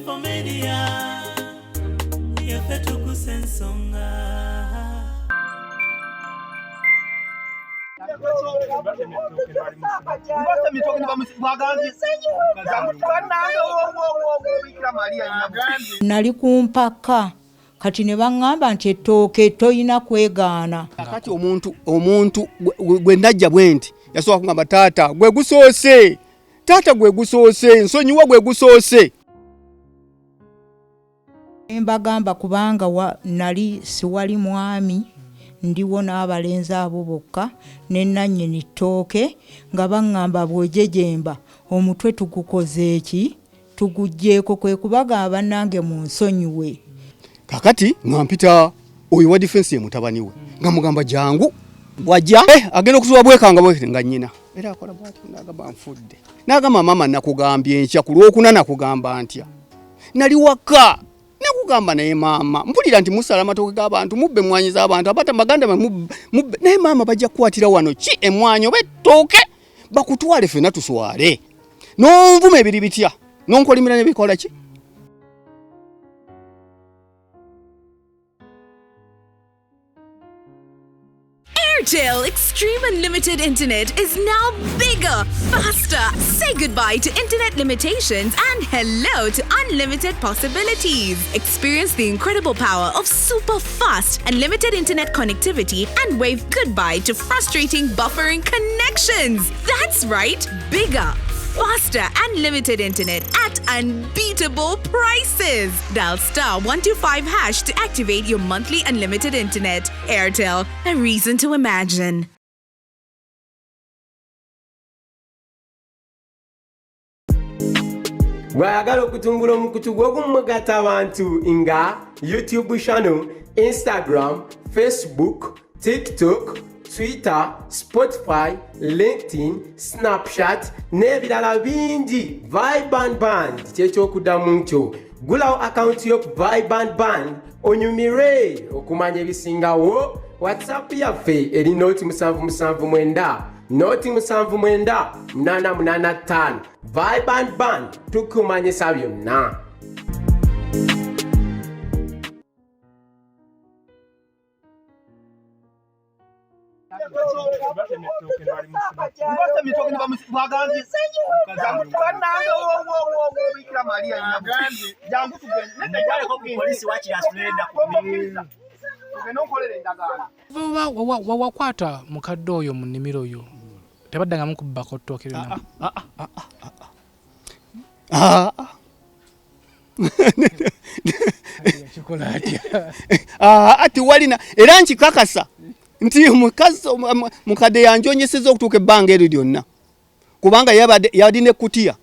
24 Media, yaffe tukusa ensonga. Nali ku mpaka kati ne baŋŋamba nti ettooke toyina kwegaana. Kati omuntu omuntu gwe najja bwe nti yasooka kugamba taata gwe gusoose, taata gwe gusoose, nsonyiwa gwe gusoose. Mbagamba kubanga nali siwali mwami, ndiwo n'abalenzi abo bokka ne nannyini ttooke nga baŋŋamba bw'ojejemba omutwe tugukoze ki? Tuguggyeeko, kwe kubagamba bannange munsonyiwe. Kakati nga mpita oyo wa defense ye mutabani we nga mugamba jangu, bw'ajja agenda okuzuba bwekanga bwe nga nnyina era akola bw'atyo, n'agamba nfudde, n'agamba maama nakugambye enkya ku Lwokuna, nakugamba ntya, nali waka nakugamba, naye maama mpulira nti musala amatooke g'abantu, mubbe emmwanyi z'abantu, abata baganda be mubbe, naye maama bajja kukwatira wano ki emmwanyi oba ettooke bakutwale ffenna tuswale, n'onvuma ebiri bitya, n'onkolimira ne bikola ki. Airtel Extreme Unlimited Internet is now bigger, faster. Say goodbye to internet limitations and hello to unlimited possibilities. Experience the incredible power of super fast, unlimited internet connectivity and wave goodbye to frustrating buffering connections. That's right, bigger, faster, unlimited internet at unbeatable prices. Dial *125# to activate your monthly unlimited internet. Airtel, a reason to imagine. Bw'ayagala okutumbula omukutu gw'ogumugatta abantu nga YouTube channel, Instagram, Facebook, TikTok, Twitter, Spotify, LinkedIn, Snapchat n'ebirala bingi, Vibrant Band kyekyokuddamu kyo. Gulawo akawunti yo ku Vibrant Band onyumire okumanya ebisingawo. WhatsApp yaffe eri 077 9 0 79 885. Vibrant Band, tukumanyisa byonna. Wakwata mukadde oyo mu nnimiro yo, tebaddangamu kubbako ttooke lyonna? Ah, Kikola atya? Ah, tiwalina, era nkikakasa nti mukazi mukadde yanjonyeseza okutuuka ebbanga eryo lyonna, kubanga yabadde yalina ekutiya.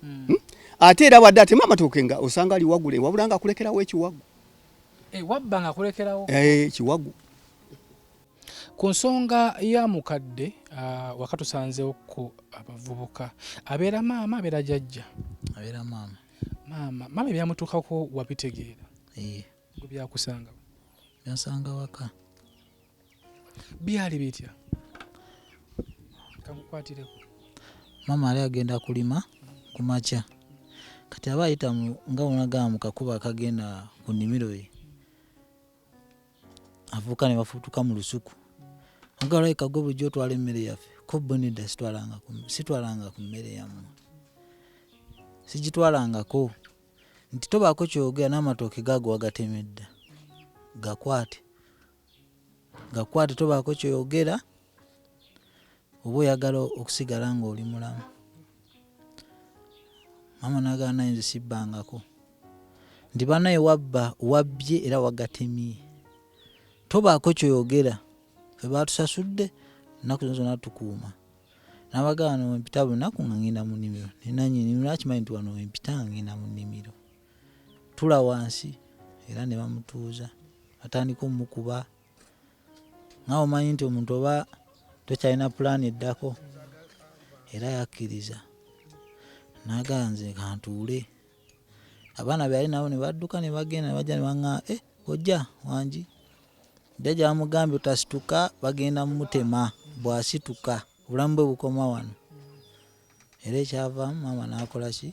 Ate era bwadde atema amatooke nga osanga ali wagule, wabula nga akulekerawo ekiwagu. Eh, wabba nga akulekerawo. Eh, kiwagu. Ku nsonga ya mukadde, waka tusanzewo ku abavubuka. Abeera maama, abeera jajja? Abeera maama. Maama, maama ebyamutuukako wabitegeera? Ee. Gwe byakusanga? Byansanga waka. Byali bitya? Kankukwatireko. Maama ali agenda kulima ku makya, kati aba ayita nga bwonagamba mu kakubo akagenda ku nnimiro ye, avuuka ne bafutuka mu lusuku. Nga olabika gwe bulijjo otwala emmere yaffe. Ko bo nedda, sitwalanga ku mmere yammwe, sigitwalangako. Nti tobaako kyogera, n'amatooke gaago wagatemedda, gakwate, gakwate, tobaako kyoyogera oba oyagala okusigala ng'oli mulamu. Maama n'agamba, naye nze sibbangako. Nti bannaye wabba, wabbye era wagatemye, tobaako kyoyogera, fe baatusasudde ennaku zino zonna tukuuma. N'abagamba wano wempita buli lunaku nga ngenda mu nnimiro, nenanyini nnimiro akimanyi nti wano wempita nga ngenda mu nnimiro. Tula wansi, era ne bamutuuza, batandika omukuba nga omanyi nti omuntu oba tokyalina pulaani eddako. Era yakkiriza n'agamba nze kantuule. Abaana be yali nabo ne badduka ne bagenda ne bajja ne baŋŋamba, eh, kojja wangi, jjajja bamugambye otasituka, bagenda mutema, bw'asituka obulamu bwe bukoma wano. Era ekyavaamu maama n'akola ki?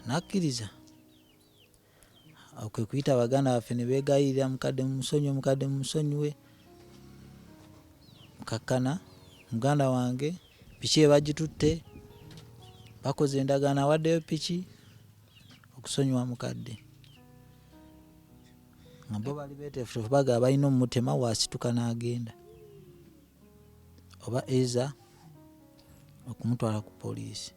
N'akkiriza. Awo kwe kuyita baganda baffe ne beegayirira mukadde mumusonyiwe, mukadde mumusonyiwe. Mukakkana muganda wange piki ebagitutte, bakoze endagaano awaddeyo piki okusonyiwa mukadde. Nga bo bali beeteefuteefu bagamba balina omutema waasituka n'agenda oba eza okumutwala ku poliisi.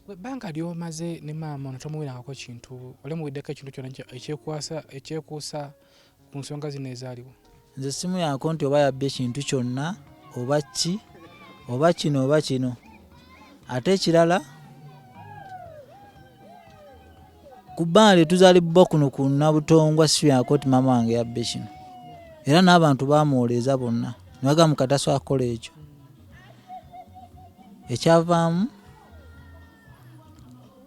Ebbanga ly'omaze ne maama ono tomuwirangako kintu, wali omuwiddeko ekintu kyonna ekyekuusa ku nsonga zino ezaaliwo? Nze simuyako nti oba yabbye kintu kyonna oba ki oba kino oba kino. Ate ekirala ku bbanga lye tuzaalibwa kuno ku Nabutongwa siyako nti maama wange yabbye kino, era n'abantu baamuwoleeza bonna ne bagamba mukadde tasobola kukola ekyo. Ekyavaamu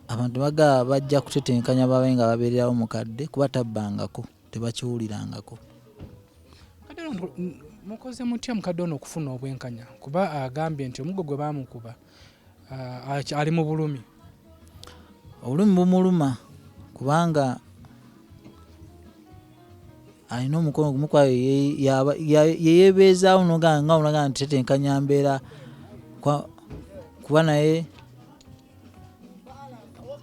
abantu bagamba bajja kutetenkanya babe nga babeererawo mukadde kuba tabbangako, tebakiwulirangako. Mukoze mutya mukadde ono okufuna obwenkanya, kuba agambye nti omuggo gwe baamukuba ali mu bulumi? Obulumi bumuluma kubanga alina omukono gumu kwayo yeyebeezaawo nga onaga nti tetenkanya mbeera kuba naye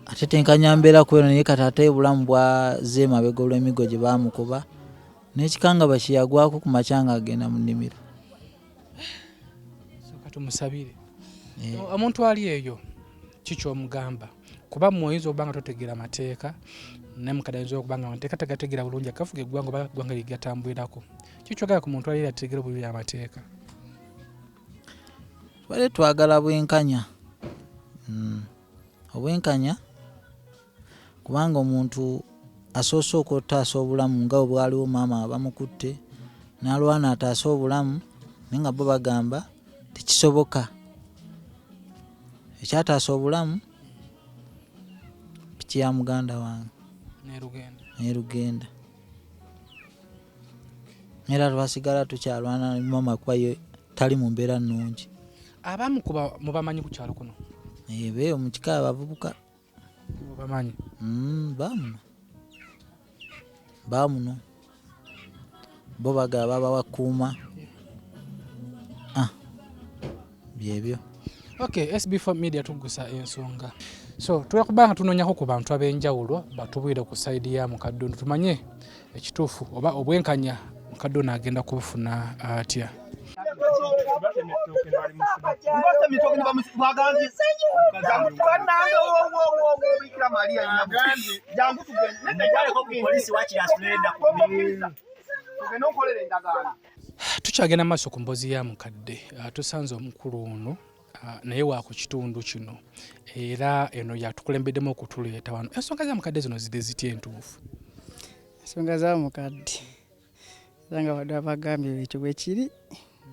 atetenkanya mbeera kweno, naye kati ate obulamu bwazze emabega olw'emiggo gye baamukuba n'ekikangabwa kye yagwako ku makya ng'agenda mu nnimiro. Sooka tumusabire. Omuntu ali eyo kikyomugamba, kuba mmwe oyinza okuba nga totegeera mateeka, naye mukadde ayinza okuba nga amateeka tagategeera bulungi, akafuga eggwanga oba eggwanga lye gatambulirako. Kikyogera ku muntu ali eyo ategeera obulungi amateeka? Tubadde twagala bwenkanya, obwenkanya kubanga omuntu asoose okutaasa obulamu nga bwe bwaliwo maama abamukutte n'alwana ataase obulamu, naye nga bo bagamba tekisoboka. Ekyataasa obulamu piki ya muganda wange n'erugenda, era twasigala tukyalwana maama kuba ye tali mu mbeera nnungi. Abamu kuba mubamanyi ku kyalo kuno? Beeyo mu kika abavubuka. Mubamanyi? Baamuno. Baamuno. Bo bagaba babawa kuuma. Byebyo. Okay, SB4 Media tugusa ensonga. So tujja kuba nga tunoonyako ku bantu ab'enjawulo batubuulire ku sayidi ya mukadde ono tumanye ekituufu oba obwenkanya mukadde ono agenda kubufuna atya. Tukyagenda maaso ku mboozi ya mukadde. Tusanze omukulu ono naye wa ku kitundu kino era eno yatukulembeddemu okutuleeta wano. Ensonga za mukadde zino ziri zitya entuufu? Ensonga za mukadde era nga wadde abagambye ekyo bwe kiri,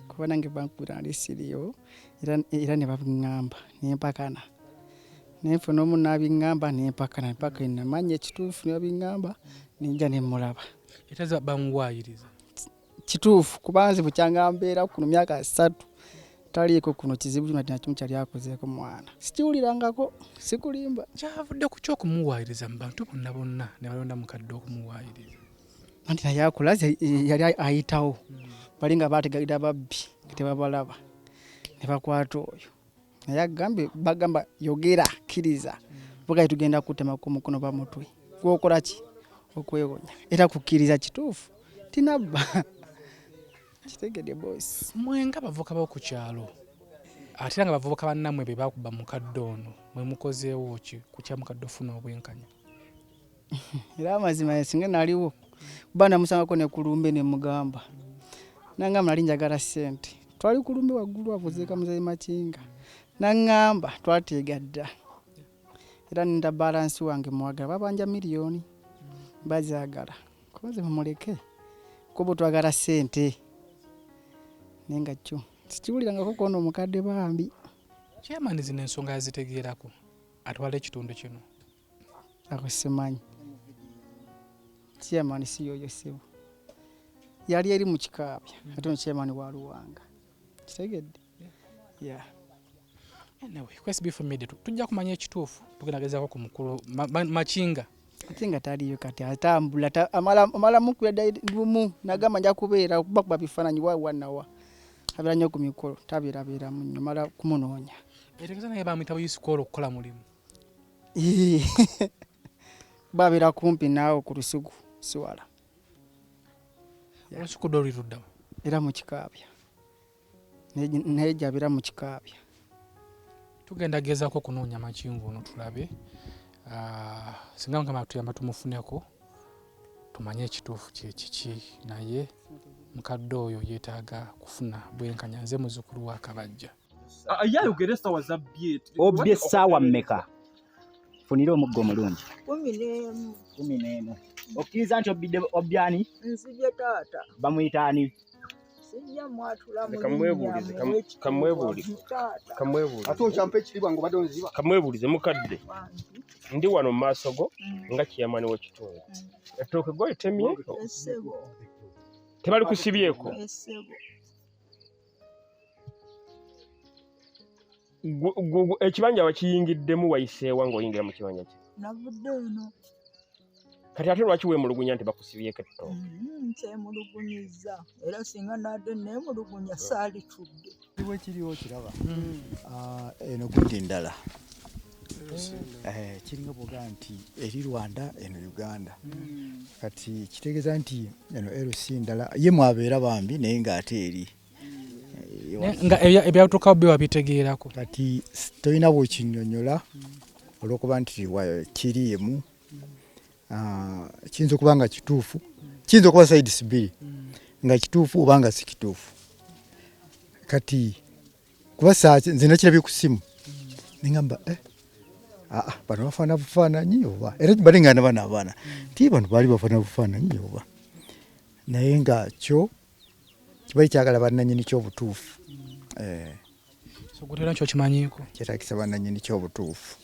kuba nange bankubira nali siriiwo era ne babiŋŋamba ne mpakana, ne nfuna omu n'abiŋŋamba ne mpakana mpaka namanya ekituufu ne babiŋŋamba ne nja ne mmulaba. Era bamuwaayiriza? Kituufu, kuba nze bukyanga mbeera kuno myaka 3 taliiko kuno kizibu kyonna nakimu kyali akozeeko mwana, sikiwulirangako, sikulimba. Kyavudde ku ky'okumuwaayiriza mu bantu bonna bonna ne balonda mukadde okumuwaayiriza. Anti naye akola yali ayitawo, bali nga baategalira babbi nga tebabalaba ne bakwata oyo, naye agambye bagamba yogera kkiriza bugaye tugenda kutemako omukono bamutwe gwokola ki okwewonya, era kukkiriza kituufu tinabba. Kitegedde boss. Mwe nga abavubuka b'oku kyalo ate era nga bavubuka bannammwe be bakuba mukadde ono, mwe mukozeewo ki ku kya mukadde ofuna obwenkanya? Era amazima singa naliwo kuba namusangako ne kulumbe ne mugamba nangamba nali njagala ssente, twali kulumbe waggulu avuzeeka muzeeyi Makinga, naŋŋamba twateega dda era ninda balansi wange mwagala babanja miliyoni bazaagala kuba nze mumuleke kuba twagala ssente, naye nga kyo sikiwulirangako kwona omukadde bambi. Chairman zino ensonga yazitegeerako atwala ekitundu kino? Ako simanyi. Chairman si yoyo ssebo, yali eri mu Kikaabya ate ono chairman wa Luwanga, kitegedde? Yeah. Anyway, ku SB4 Media tujja kumanya ekituufu, tugenda gezaako ku mukulu Makinga. Ate nga taliyo kati atambula amala mukubira lumu nagamba nja kubeera kubakuba bifaananyi wa nawa abeera nnyo ku mikolo tabeerabeeramu nnyo mala kumunoonya. Etegeeza naye bamuyita buyisikoolo okukola mulimu. Babeera kumpi naawe ku lusuku siwala. Olusuku ddo luli luddawa? Era mu Kikaabya. Naye gy'abeera mu Kikaabya. Tugenda gezaako okunoonya Makingo ono tulabe singa Mukama atuyamba tumufuneko tumanye ekituufu kye kiki, naye mukadde oyo yeetaaga kufuna bwenkanya. Nze muzzukulu wa Kabajja. Ye ayogere essaawa zabbye. Obbye essaawa mmeka? Funira omuggo omulungi. 11. 11. Okkiriza nti obbidde obbye ani? Nzibye taata. Bamuyita ani? Sijja mwatula mu Kamwebuulize, kamwebuulize. Kamwebuulize. Ate okyampa ekitiibwa ng'obadde onziba. Kamwebuulize mukadde. Ndi wano mu maaso go nga chairman w'ekitundu. Ettooke gw'olitemye? Essebo. Tebalikusibyeko? Essebo. Ekibanja wakiyingiddemu wayiseewa ng'oyingira mu kibanja kye? Navudde eno. Kati ate lwaki weemulugunya nti bakusibyeko ettooke? Nkyemulugunyizza era singa nadde neemulugunya saalitudde. Kiriwo kiriwo kiraba. Eno gundi ndala. Kiringa bw'ogamba nti eri Rwanda eno Uganda. Kati kitegeeza nti eno LC ndala ye mwabeera bambi naye ng'ate eri. Nga ebyatuukawo byo wabitegeerako. Kati tolina bw'okinnyonnyola olw'okuba nti kiriimu. Kiyinza okuba nga kituufu, kiyinza okuba sides bbiri, nga kituufu oba nga si kituufu. Kati kuba nze nakirabye ku ssimu ne ŋŋamba bano bafaanana bufaananyi oba, era mbadde nga bano abaana nti bano baali bafaanana bufaananyi oba, naye nga kyo kibali kyagala bannannyini ky'obutuufu. So gwe tolina ky'okimanyiiko? Kyetaagisa bannannyini ky'obutuufu.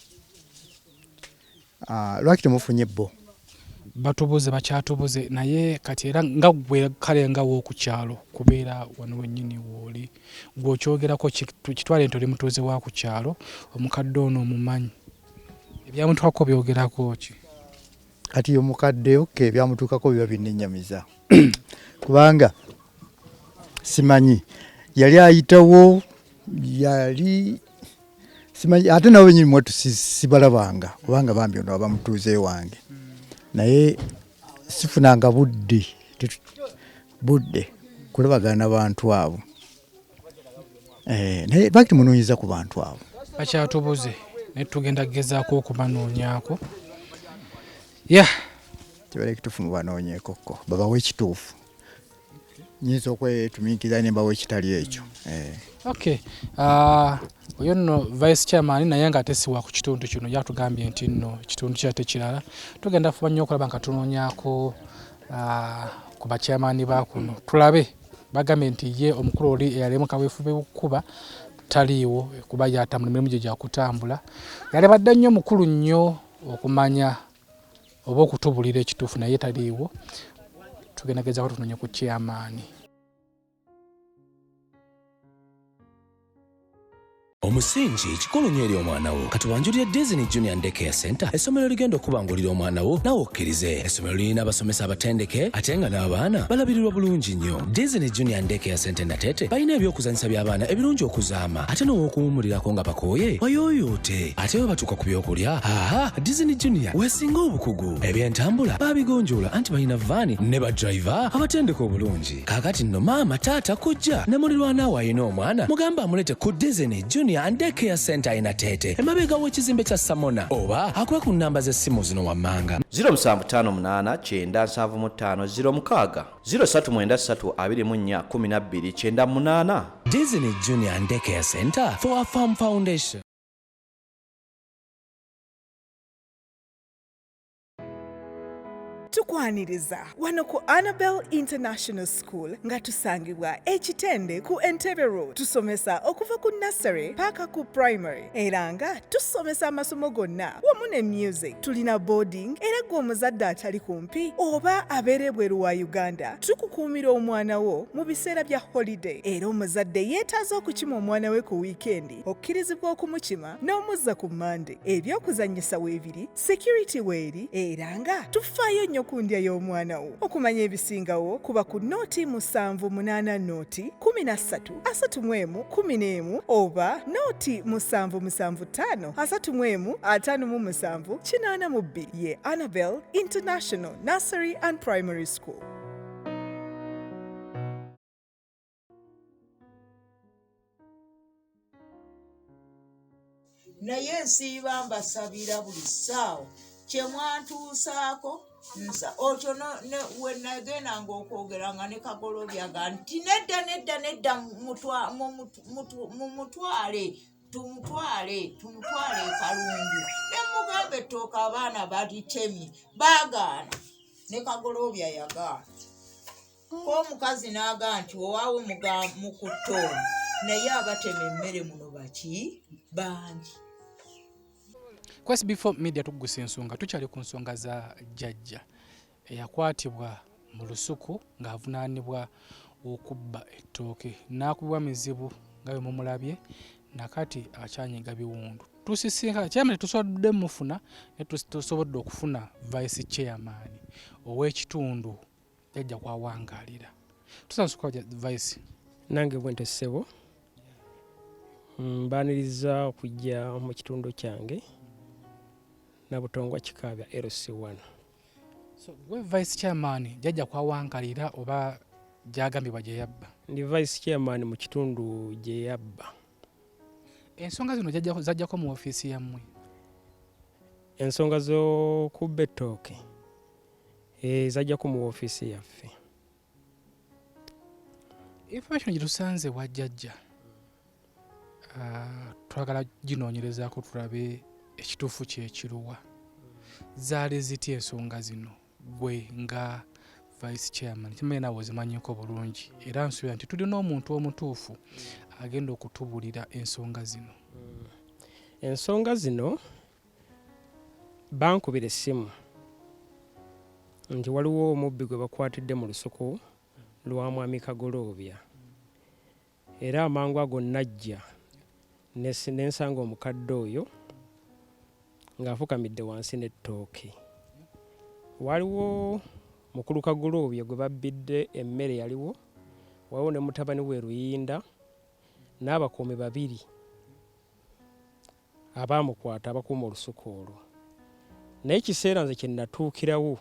Lwaki temufunye bo? Batubuze, bakyatubuze, naye kati era nga ggwe kale nga w'oku kyalo kubeera wano wennyini w'oli, ggwe okyogerako kitwale nti oli mutuuze wa ku kyalo, omukadde ono omumanyi, ebyamutuukako byogerako ki? Kati omukadde okay, ebyamutuukako biba binnennyamiza kubanga simanyi yali ayitawo, yali simanyi, ate nabo bennyini mwattu sibalabanga kubanga bambi ono aba mutuuze wange, naye sifunanga budde kulabagana na bantu abo. Naye lwaki temunoonyeza ku bantu abo? Bakyatubuze naye tugenda kugezaako okubanoonyaako. Kibeera ekituufu mubanoonyeekokko, babawe ekituufu. Nyinza okwetumiikiriza ne mbawa ekitali ekyo. Okay. Oyo nno vice chairman naye nga ate si wa ku kitundu kino, yatugambye nti nno ekitundu kye ate kirala. Tugenda kufuba nnyo okulaba nga tunoonyaako ku bachairman ba kuno tulabe. Bagambye nti ye omukulu oli eyali mu kaweefube w'okukuba taliiwo kuba yatambula emirimu gye gya kutambula. Yalibadde nnyo mukulu nnyo okumanya oba okutubulira ekituufu naye taliiwo. Tugenda gezaako tunoonye ku chairman. Omusingi kikulu nnyo eri omwana wo. Katubanjulire Disney Junior Daycare Center, essomero ligenda okubangulira omwana wo naawe okkirize. Essomero lirina abasomesa abatendeke ate nga n'abaana balabirirwa bulungi nnyo. Disney Junior Daycare Center Nateete balina ebyokuzannyisa by'abaana ebirungi okuzaama ate n'ow'okuwummulirako nga bakooye bayooyoote. Ate bwe batuuka ku byokulya, aha, Disney Junior weesinga obukugu. Ebyentambula baabigonjoola anti balina vaani ne badriver abatendeke obulungi. Kaakati nno maama, taata, kojja ne mulirwana wo alina omwana mugambe amuleete ku Disney Junior and Daycare Center e Nateete emabega w'ekizimbe kya Samona oba akube ku nnamba z'essimu zino wammanga. 0758 975 06 0393 24 12 98. Disney Junior and Daycare Center for a firm foundation. Tukwaniriza wano ku Annabel International School nga tusangibwa Ekitende ku Entebbe Road. Tusomesa okuva ku nursery paka ku primary era nga tusomesa amasomo gonna wamu ne music. Tulina boarding era Era gwe omuzadde atali kumpi oba abeera ebweru wa Uganda, tukukuumira omwana wo mu biseera bya holiday. Era omuzadde yeetaaze okukima omwana we ku wiikendi, okkirizibwa okumukima n'omuzza ku Mmande. Eby'okuzannyisa weebiri, security weeri, era nga tufaayo nnyo ku ndya y'omwana wo. Okumanya ebisingawo kuba ku nooti 7 8 nooti 13 31 11 oba nooti 7 7 5 31 57 82. Ye Annabel International Nursery and Primary School. Naye nsiiba mbasabira buli ssaawa kye mwantuusaako nsa otyo we nagendanga okwogera nga ne Kagolobyaga nti nedda nedda nedda, mumutwale, tumutwale, tumutwale ekalungu. Ne mugamba ettooka abaana balitemye, baagaana, ne Kagolobya yagaana. Ko omukazi n'agaa nti owaawo mukutte ono, naye abatema emmere muno baki bangi. Ku SB4 Media tugusa ensonga, tukyali ku nsonga za jjajja eyakwatibwa mu lusuku ng'avunaanibwa okubba ettooke n'akubibwa mizibu nga bwe mumulabye, nakati akyanyiga biwundu. Tusisinkana chairman, tetusobodde mufuna, naye tusobodde okufuna vice chairman ow'ekitundu jjajja kwawangaalira. Tusanyusa vice. Nange bwentyo ssebo, mbaniriza okujja mu kitundu kyange Nabutongwa Kikaabya LC1. So gwe vice chairman jjajja kwawangalira oba gyagambibwa gye yabba? Ndi vice chairman mu kitundu gye yabba. Ensonga zino zajjako mu ofiisi yammwe? Ensonga z'okubba ettooke zajjako mu ofiisi yaffe. Information gye tusanze wa jjajja, twagala ginoonyerezaako tulabe ekituufu kyekiruwa. Zaali zitya ensonga zino? Gwe nga vice chairman kimanyi naawe ozimanyiko bulungi, era nsuubira nti tulina omuntu omutuufu agenda okutubulira ensonga zino. Ensonga zino, bankubira essimu nti waliwo omubbi gwe bakwatidde mu lusuku lwa mwami Kagoloobya, era amangu ago najja ne nsanga omukadde oyo ng'afukamidde wansi n'ettooke. Waliwo mukulu Kagoloobya gwe babbidde emmere yaliwo, waliwo ne mutabani we Luyinda n'abakuumi babiri abaamukwata abakuuma olusuku olwo. Naye ekiseera nze kye natuukirawo,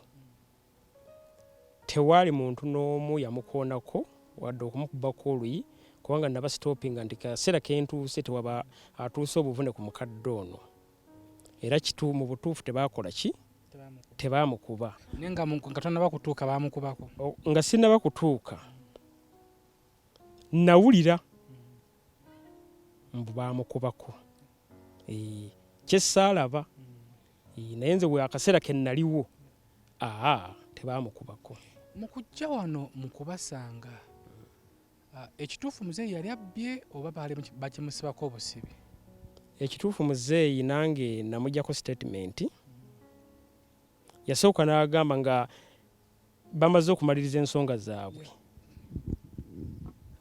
tewaali muntu n'omu yamukoonako wadde okumukubako oluyi, kubanga nabasitopinga nti kaseera kentuuse tewaba atuuse obuvune ku mukadde ono. Era kitu mu butuufu tebaakola ki, tebaamukuba. Naye nga tonaba kutuuka baamukubako? Nga sinnaba kutuuka nawulira mbu baamukubako, kyesaalaba, naye nze bwe akaseera ke naliwo aa tebaamukubako. Mu kujja wano mu kubasanga, ekituufu muzeeyi yali abbye oba baali bakimusibako obusibi? Ekituufu muzeeyi nange namugyako statement. Yasooka n'agamba nga bamaze okumaliriza ensonga zaabwe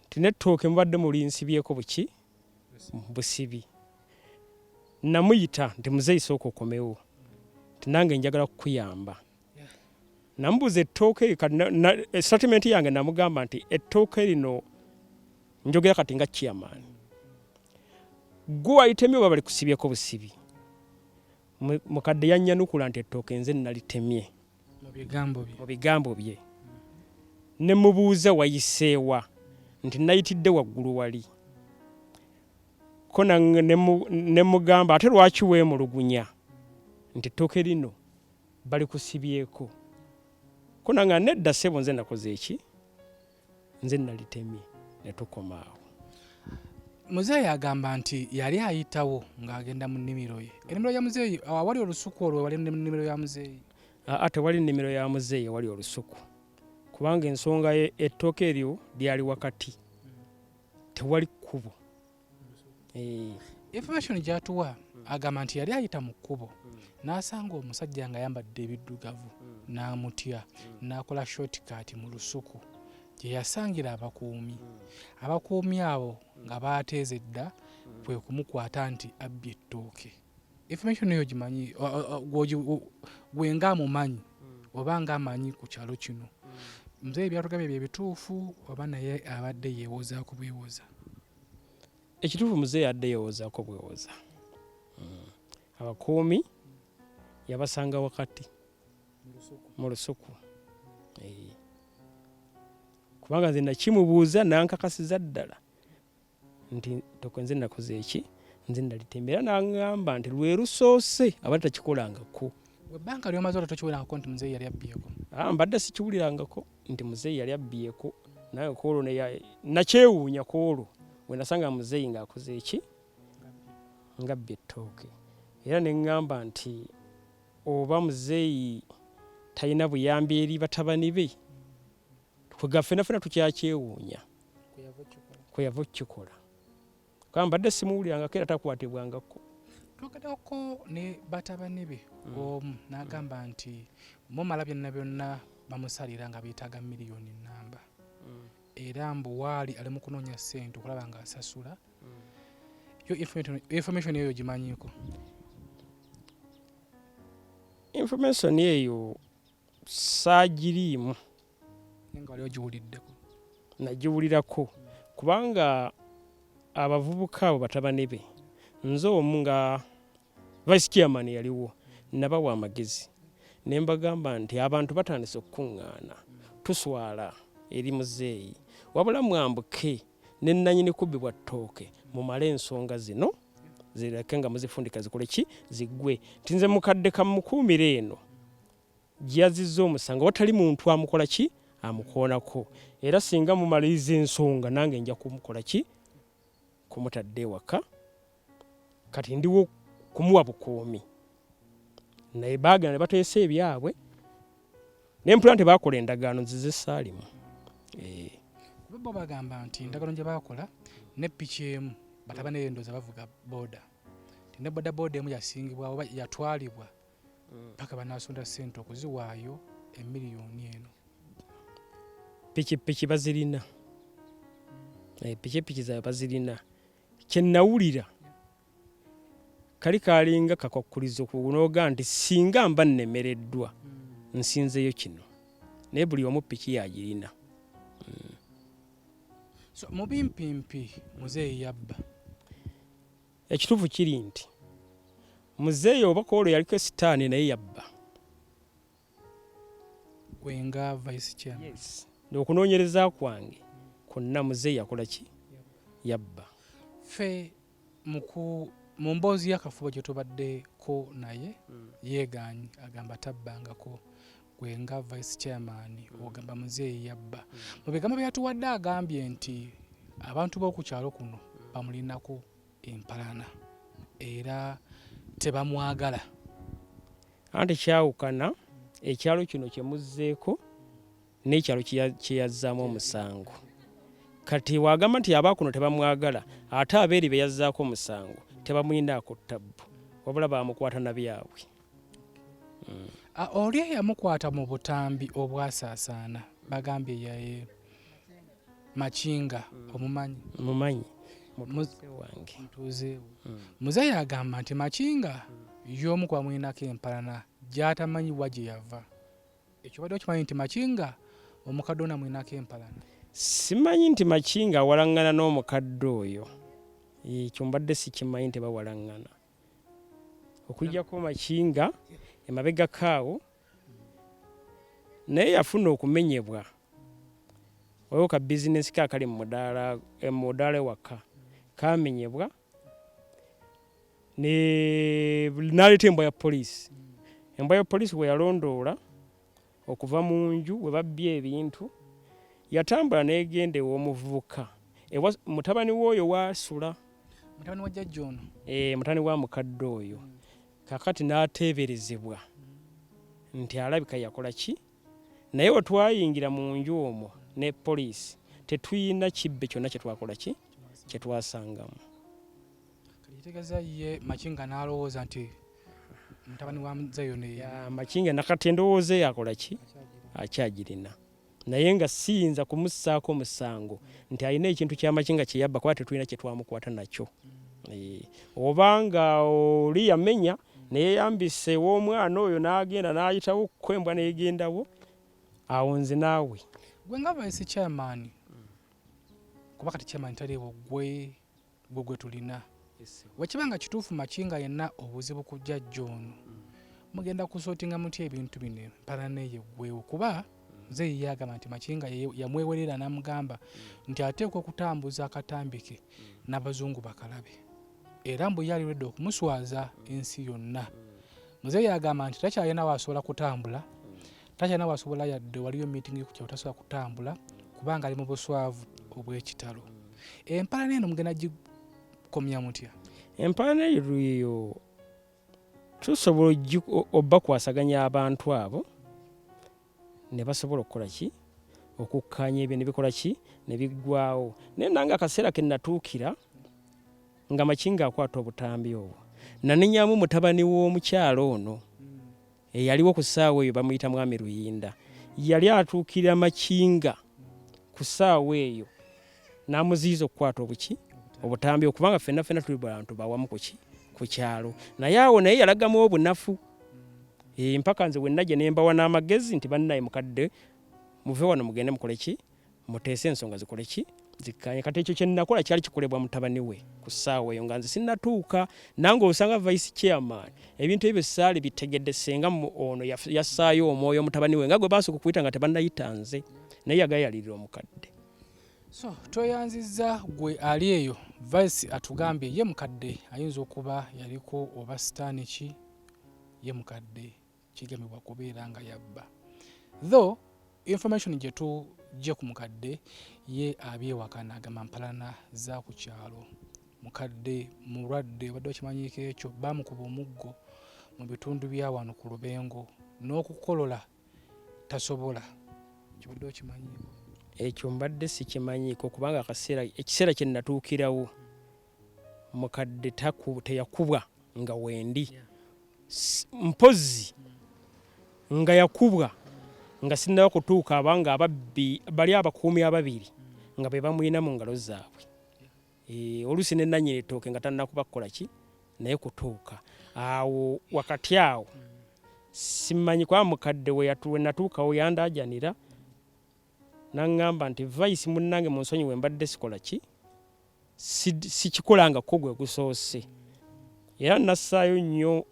nti n'ettooke mubadde mulinsibyeko buki busibi. Namuyita nti muzeeyi sooka okomewo, nti nange njagala kukuyamba. Namubuuza ettooke, statement yange namugamba nti ettooke lino njogera kati nga chairman, gwe walitemye oba balikusibyeko busibi? Mukadde yannyanukula nti ettooke nze nalitemye. Mu bigambo bye. Mu bigambo bye. Ne mubuuza wayiseewa, nti nayitidde waggulu wali. Ko ne mugamba ate lwaki weemulugunya nti ettooke lino balikusibyeko? Ko nanga nedda ssebo, nze nakoze eki, nze nalitemye. Ne tukoma awo. Muzeeyi agamba nti yali ayitawo ng'agenda mu nnimiro ye. Ennimiro ya muzeeyi awali olusuku olwo wali nnimiro ya muzeeyi? Aa, tewali nnimiro ya muzeeyi ewali olusuku, kubanga ensonga ettooke eryo lyali wakati, tewali kkubo. Information gy'atuwa agamba nti yali ayita mu kkubo n'asanga omusajja ng'ayambadde ebiddugavu n'amutya n'akola shortcut mu lusuku gye yasangira abakuumi. Abakuumi abo nga baateeze dda kwe kumukwata nti abbye ettooke. Information eyo gimanyi gwe ng'amumanyi oba ng'amanyi ku kyalo kino, muzeeyi byatugambye bye bituufu oba naye abadde yeewozaako bwewoza? Ekituufu muzeeyi adde yeewozaako bwewoza. Abakuumi yabasanga wakati mu lusuku, kubanga nze nakimubuuza nankakasiza ddala nti toko nze nakoze eki, nze nalitemba, era naŋŋamba nti lwe lusoose abadde takikolangako. Ebbanga lyomaze olwo tokiwulirangako nti muzeeyi yali abbyeko? Mbadde sikiwulirangako nti muzeeyi yali abbyeko, naye kwolwo nakyewuunya kwolwo we nasanga muzeeyi ng'akoze eki, ngabbye ettooke, era ne ŋŋamba nti oba muzeeyi talina buyambi eri batabani be, kwega ffena ffena tukyakyewuunya kwe yava okukikola, kubanga mbadde simuwulirangako era takwatibwangako. Twogeddeko ne batabani be omu n'agamba nti mumala byonna byonna bamusalira nga beetaaga miliyoni namba, era mbu waali ali mu kunoonya ssente okulaba ng'asasula. Yo information eyo gimanyiiko? Information eyo saagiriimu. Nga wali ogiwuliddeko? Nagiwulirako kubanga abavubuka abo batabani be, nze omu nga vice chairman yaliwo, nabawa amagezi ne mbagamba nti abantu batandise okukuŋŋaana, tuswala eri muzeeyi, wabula mwambuke ne nnanyini kubbibwa ttooke mumale ensonga zino zireke nga muzifundika zikole ki, ziggwe, nti nze mukadde kamukuumire eno gyeyazizza omusango watali muntu amukola ki, amukoonako, era singa mumaliriza ensonga nange nja kumukola ki, kumutadde ewaka, kati ndiwo kumuwa bukuumi. Naye baagenda ne bateesa ebyabwe ne mpulira nti baakola endagaano nzize saalimu. Bo bagamba nti endagaano gye baakola ne piki emu, batabani endowooza bavuga boda, nti ne boda boda emu yasingibwa oba yatwalibwa paka banaasonda ssente okuziwaayo emiliyoni eno. Pikipiki bazirina, pikipiki zaabwe bazirina. Kye nawulira kali kalinga kakwakulizo kunooga nti singa mba nnemereddwa nsinzeyo kino, naye buli omu piki yagirina. So mu bimpimpi muzeeyi yabba? Ekituufu kiri nti muzeeyi oba kwolwo yaliko sitaani naye yabba. Gwe nga vice chairman? Yes, okunoonyereza kwange kwonna muzeeyi yakola ki, yabba. Ffe mu mboozi y'akafubo gye tubaddeko naye yeegaanyi, agamba tabbangako. Gwe nga vice chairman ogamba muzeeyi yabba. Mu bigambo bye yatuwadde agambye nti abantu b'oku kyalo kuno bamulinako empalana era tebamwagala. Anti kyawukana ekyalo kino kye muzzeeko n'ekyalo kye yazzaamu omusango. Kati wagamba nti abakuno tebamwagala, ate abeeri be yazzaako omusango tebamuyinaako ttabbu, wabula bamukwata na byabwe. Oli eyamukwata mu butambi obwasaasaana bagambye yaye Makinga, omumanyi? Mumanyi, mutuuze wange. Mutuuze we. Muzeeyi agamba nti Makinga y'omu ku bamulinako empalana gy'atamanyi wa gye yava. Ekyo obadde okimanyi nti Makinga omukadde ono amulinako empalana? Simanyi nti Makinga awalaŋŋana n'omukadde oyo, ekyo mbadde sikimanyi nti bawalaŋŋana. Okuggyako Makinga emabegako awo naye yafuna okumenyebwa, waliwo ka bizinensi ke akali mu mudaala ewaka kamenyebwa n'aleeta embwa ya poliisi. Embwa ya poliisi bwe yalondoola okuva mu nju we babbye ebintu, yatambula n'egenda ew'omuvubuka ewa mutabani w'oyo waasula. Mutabani wa jjajja ono? Mutabani wa mukadde oyo. Kaakati n'ateeberezebwa nti alabika yakola ki, naye we twayingira mu nju omwo ne poliisi tetulina kibbe kyonna kye twakola ki, kye twasangamu. Kitegeeza ye Makinga n'alowooza nti mutabani wa muzeeyi ono ye Makinga nakati endowooza eyo akola ki, akyagirina, naye nga siyinza kumussaako musango nti alina ekintu kya Makinga kye yabba, kuba tetulina kye twamukwata nakyo. Obanga oli yamenya neyeyambisa ew'omwana oyo n'agenda n'ayitawo kwembwa n'egendawo, awo nze naawe. Gwe nga vice chairman, kuba kati chairman taliiwo, gwe gwe tulina, wekiba nga kituufu Makinga yenna obuzibu ku jjajja ono, mugenda kusootinga mutya ebintu bino empalana eyo eggwewo? Kuba nze ye agamba nti Makinga yamwewerera n'amugamba nti ateekwa okutambuza akatambi ke n'abazungu bakalabe, era mbu ye ali ready okumuswaza ensi yonna. Muzeeyi agamba nti takyalina waasobola kutambula, takyalina waasobola, yadde waliyo meeting ku kyalo tasobola kutambula kubanga ali mu buswavu obw'ekitalo. Empalana eno mugenda gikomya mutya? Empalana eyo tusobola obakwasaganya abantu abo ne basobola okukola ki, okukkaanya ebyo ne bikola ki, ne biggwawo. Naye nange akaseera ke natuukira nga Makinga akwata obutambi obwo, nanenyamu mutabani w'omukyalo ono eyaliwo ku ssaawa eyo, bamuyita Mwami Luyinda. Yali atuukirira Makinga ku ssaawa eyo n'amuziyiza okukwata obuki, obutambi, okubanga ffenna ffenna tuli bantu bawamu kuki ku kyalo. Naye awo naye yalagamu obunafu, mpaka nze wenajja ne mbawa n'amagezi nti bannaye mukadde muve wano mugende mukole ki, muteese ensonga zikole ki, zikkanye. Kati ekyo kye nakola kyali kikolebwa mutabani we ku ssaawa eyo nga nze sinnatuuka. Nange osanga vice chairman ebintu ebyo saali bitegedde, senga ono yassaayo omwoyo mutabani we nga gwe baasooka okuyita nga tebannayita nze, naye yagayalirira omukadde. So tweyanzizza gwe ali eyo. Vice atugambye ye mukadde ayinza okuba yaliko oba sitaani ki, ye mukadde kigambibwa kubeera nga yabba, though information gye tujje ku mukadde ye abyewakana, agamba mpalana za ku kyalo. Mukadde mulwadde, obadde okimanyiiko ekyo? Bamukuba omuggo mu bitundu bya wano ku Lubengo, n'okukolola tasobola. Kibadde okimanyiiko? Ekyo mbadde sikimanyiiko, kubanga akaseera ekiseera kye natuukirawo mukadde teyakubwa nga wendi, mpozzi nga yakubwa nga sinnaba kutuuka, abanga ababbi bali abakuumi ababiri nga be bamuyina mu ngalo zaabwe. Oluusi ne nannyini ettooke nga tannakuba kukola ki naye kutuuka awo wakati awo simanyi, kuba mukadde we natuukawo yandaajanira n'aŋŋamba nti vice munnange munsonyiwe, mbadde sikola ki, sikikolangako gwe gusoose. Era nassaayo nnyo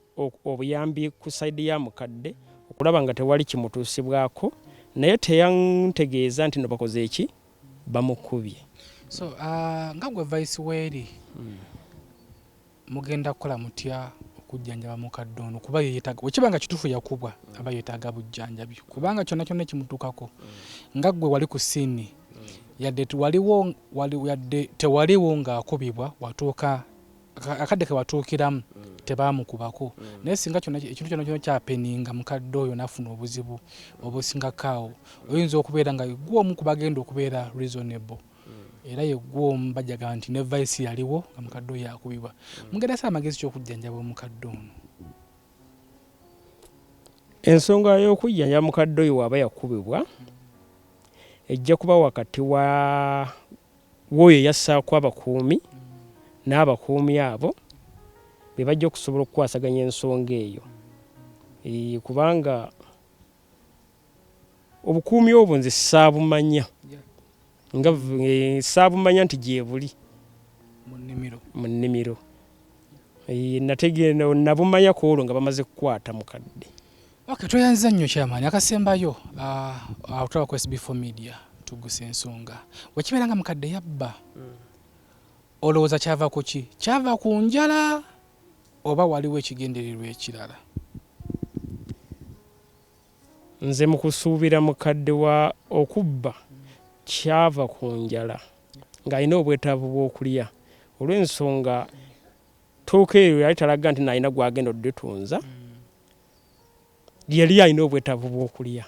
obuyambi ku side ya mukadde okulaba nga tewali kimutuusibwako, naye teyantegeeza nti no bakoze eki, bamukubye. So nga gwe vice weeri, mugenda kukola mutya okujjanjaba mukadde ono? Kuba yeyetaaga, wekiba nga kituufu yakubwa, aba yeetaaga bujjanjabi, kubanga kyonna kyonna ekimutuukako nga gwe wali ku scene, yadde waliwo yadde tewaliwo ng'akubibwa, watuuka akadde ke watuukiramu tebamukubako, naye singa kyonna ekintu kyonna kyonna kyapeninga mukadde oyo nafuna obuzibu obusingako awo, oyinza okubeera nga gwe omu ku bagenda okubeera reasonable, era ye gwe omu bajaga nti ne vice yaliwo nga mukadde oyo akubibwa. Mugenda sala amagezi kyokujjanjaba omukadde ono? Ensonga y'okujjanjaba mukadde oyo waaba yakubibwa ejja kuba wakati wa w'oyo eyassaako abakuumi n'abakuumi abo be bajja okusobola okukwasaganya ensonga eyo, kubanga obukuumi obwo nze saabumanya, nga saabumanya nti gyebuli mu nnimiro. Nategeera nabumanya ku olwo nga bamaze kukwata mukadde. Okay, tweyanziza nnyo chairman. Akasembayo, otulaba ku SB4 Media, tugusa ensonga. Wekibeera nga mukadde yabba, olowooza kyava ku ki? Kyava ku njala oba waliwo ekigendererwa ekirala? Nze mu kusuubira mukadde wa okubba kyava ku njala, ng'alina obwetaavu bw'okulya, olw'ensonga ttooke eryo yali talaga nti nalina gwagenda odditunza, yali alina obwetaavu bw'okulya.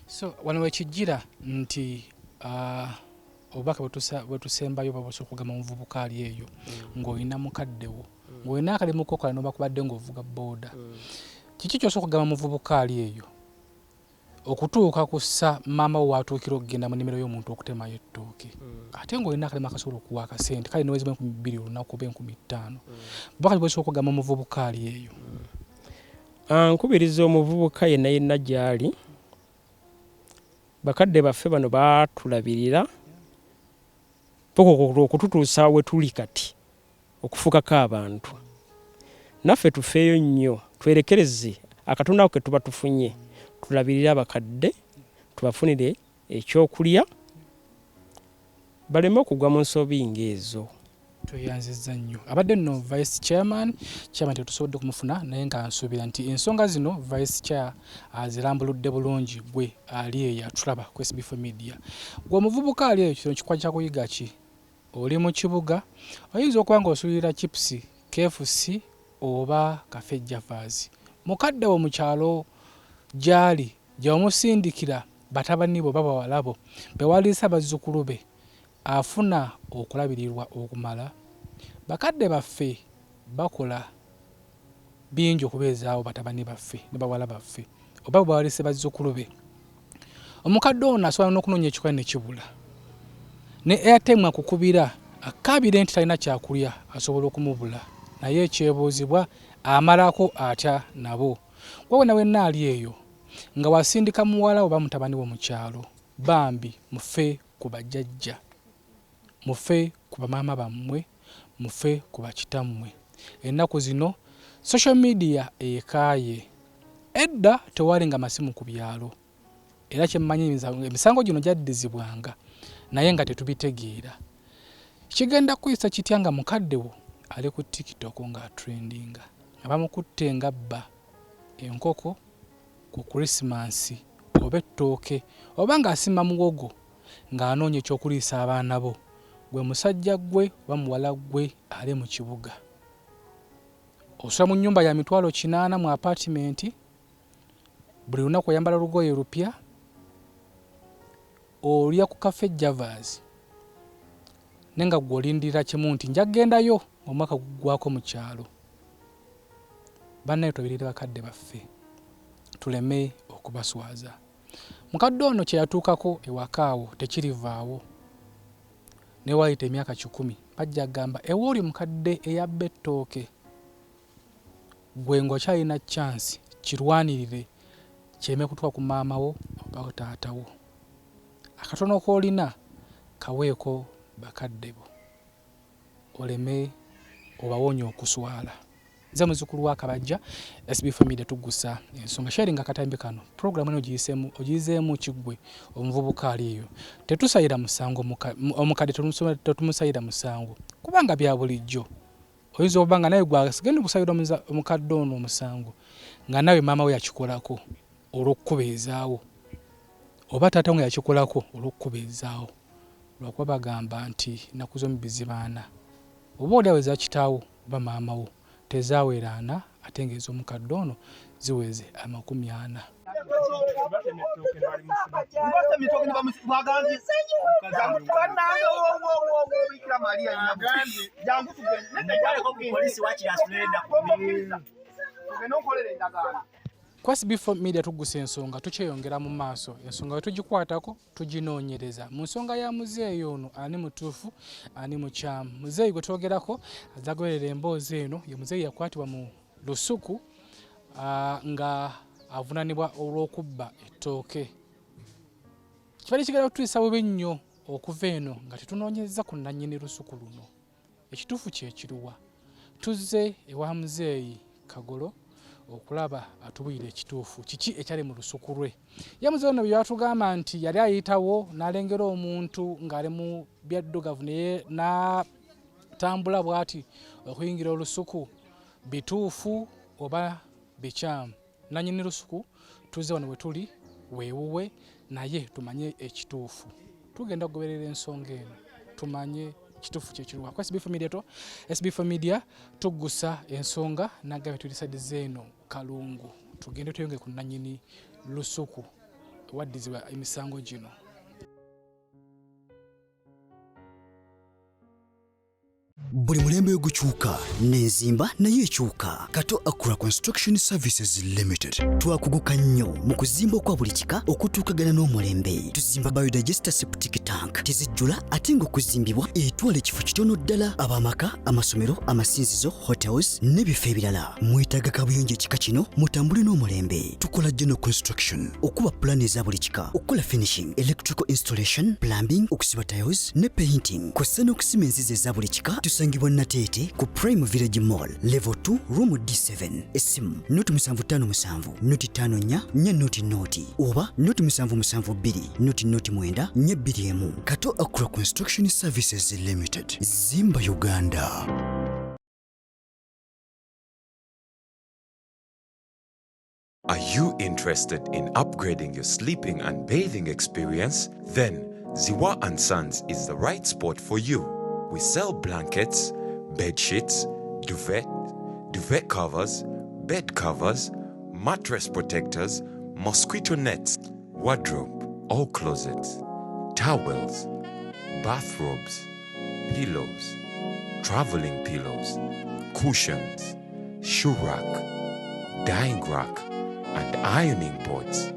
So wano wekijjira nti obubaka bwetusembayo oba busobola okugamba omuvubuka ali eyo ng'olina mukadde wo. Ng'olina akalimu kokola nobakubadde ng'ovuga booda. Kiki kyosobola okugamba muvubuka ali eyo okutuuka ku ssa maama wo watuukira okugenda mu nnimiro y'omuntu okutemayo ettooke, ate ng'olina akalimu akasobola okuwa akasente kale newezibwa 2000 olunaku oba 5000? Bubaka bwosobola okugamba omuvubuka ali eyo? Nkubiriza omuvubuka yenna yenna gy'ali, bakadde baffe bano baatulabirira paka okututuusa we tuli kati, okufuukako abantu. Naffe tufeeyo nnyo, twerekereze akatono ako ke tuba tufunye, tulabirire abakadde, tubafunire ekyokulya, baleme okugwa mu nsobi ng'ezo. Tweyanzizza nnyo. Abadde nno Vice Chairman, Chairman tetusobodde kumufuna, naye nga nsuubira nti ensonga zino Vice Chair azirambuludde bulungi. Gwe ali eyo atulaba ku SB4 Media, gwe omuvubuka ali eyo, kino kikwa kya kuyiga ki? Oli mu kibuga, oyinza okuba ng'osuulirira chips, KFC oba Cafe Javas. Mukadde wo mu kyalo gy'ali gye wamusindikira batabani bo oba bawala bo be waliisa bazzukulu be, afuna okulabirirwa okumala? Bakadde baffe bakola bingi okubeezaawo batabani baffe ne bawala baffe oba bwe bawalise bazzukulu be. Omukadde ono asobola n'okunoonya ekikola ne kibula. Ne airtime akukubira akaabire nti talina kyakulya asobola okumubula, naye ekyebuuzibwa amalako atya nabo? Gwe wenna wenna ali eyo nga wasindika muwala oba mutabani wo mu kyalo, bambi mufe ku bajjajja, mufe ku bamaama bammwe, mufe ku bakitammwe. Ennaku zino social media ekaaye. Edda tewaalinga masimu ku byalo era kye mmanyi emisango gino gyaddizibwanga naye nga tetubitegeera. Kigenda kuyisa kitya nga mukadde wo ali ku TikTok ng'atrendinga nga bamukutte ng'abba enkoko ku Krisimansi oba ettooke oba ng'asima muwogo ng'anoonya eky'okuliisa abaana bo? Gwe musajja ggwe oba muwala ggwe ali mu kibuga, osula mu nnyumba ya 800,000 mu apaatimenti, buli lunaku oyambala lugoye lupya, olya ku Cafe Javas, naye nga ggwe olindirira kimu nti nja kugendayo ng'omwaka guggwaako mu kyalo. Bannaye tulabirire bakadde baffe tuleme okubaswaza. Mukadde ono kye yatuukako ewaka awo tekirivaawo. Ne waayita emyaka 100 bajja kugamba ewooli mukadde eyabba ettooke. Ggwe ng'okyalina chance kirwanirire kireme kutuuka ku maama wo oba taata wo. Akatono k'olina kaweeko bakadde bo oleme obawonya okuswala. Nze muzzukulu wa Kabajja, SB Family tuggusa ensonga. Sharing akatambi kano, program eno ogiyiseemu, ogiyizeemu ki ggwe omuvubuka ali eyo? Tetusayira musango omukadde tetumusayira musango kubanga bya bulijjo. Oyinza okuba nga nawe gwe okusayira omukadde ono omusango nga nawe maama we yakikolako olw'okukubeezaawo oba taata we nga yakikolako olw'okukubeezaawo, lwakuba bagamba nti ennaku z'omubbi zibaana. Oba oli awo eza kitaawo oba maama wo tezaawera ana ate ng'ez'omukadde ono ziweze 40. Ku SB4 Media tuggusa ensonga, tukyeyongera mu maaso. Ensonga bwe tugikwatako tuginoonyereza. Mu nsonga ya muzeeyi ono, ani mutuufu ani mukyamu? Muzeeyi gwe twogerako azagoberera emboozi eno ye muzeeyi yakwatibwa mu lusuku nga avunaanibwa olw'okubba ettooke. Kibadde kigenda kutuyisa bubi nnyo okuva eno nga tetunoonyezza ku nnannyini lusuku luno. Ekituufu kye kiruwa? Tuzze ewa muzeeyi Kagolo okulaba atubulira ekituufu kiki ekyali mu lusuku lwe. Ye muzeeyi ono bye yatugamba nti yali ayitawo n'alengera omuntu ng'ali mu byaddugavu naye n'atambula bw'ati okuyingira olusuku, bituufu oba bikyamu? Nannyini lusuku tuzze wano we tuli weewuwe naye tumanye ekituufu. Tugenda kugoberera ensonga eno tumanye kituufu kyekiruwa. Ku SB4 Media to SB4 Media tuggusa ensonga nagabye tuli side z'eno Kalungu, tugende tweyongere ku nannyini lusuku ewaddizibwa emisango gino. Buli mulembe gukyuka n'enzimba nayo ekyuka. Kato Accra Construction Services Limited twakuguka nnyo mu kuzimba okwa buli kika okutuukagana n'omulembe. Tuzimba biodigester septic tank tezijjula ate ng'okuzimbibwa etwala ekifo kitono ddala. Ab'amaka, amasomero, amasinzizo, hotels n'ebifo ebirala. Mwetaaga kabuyonjo ekika kino, mutambule n'omulembe. Tukola general construction, okuba pulaani eza buli kika, okukola finishing, electrical installation, plumbing, okusiba tiles ne painting, kw'ossa n'okusima enzizi eza buli kika. Tusangibwa Nateete ku Prime Village Mall, level 2, room D7. Essimu 0 757 054 400 oba 0772 009 421. Kato Accra Construction Services Limited, zimba Uganda. Are you interested in upgrading your sleeping and bathing experience? Then Ziwa and Sons is the right spot for you. We sell blankets, bed sheets, duvet, duvet covers, bed covers, mattress protectors, mosquito nets, wardrobe, all closets, towels, bathrobes, pillows, traveling pillows, cushions, shoe rack, dyeing rack, and ironing boards.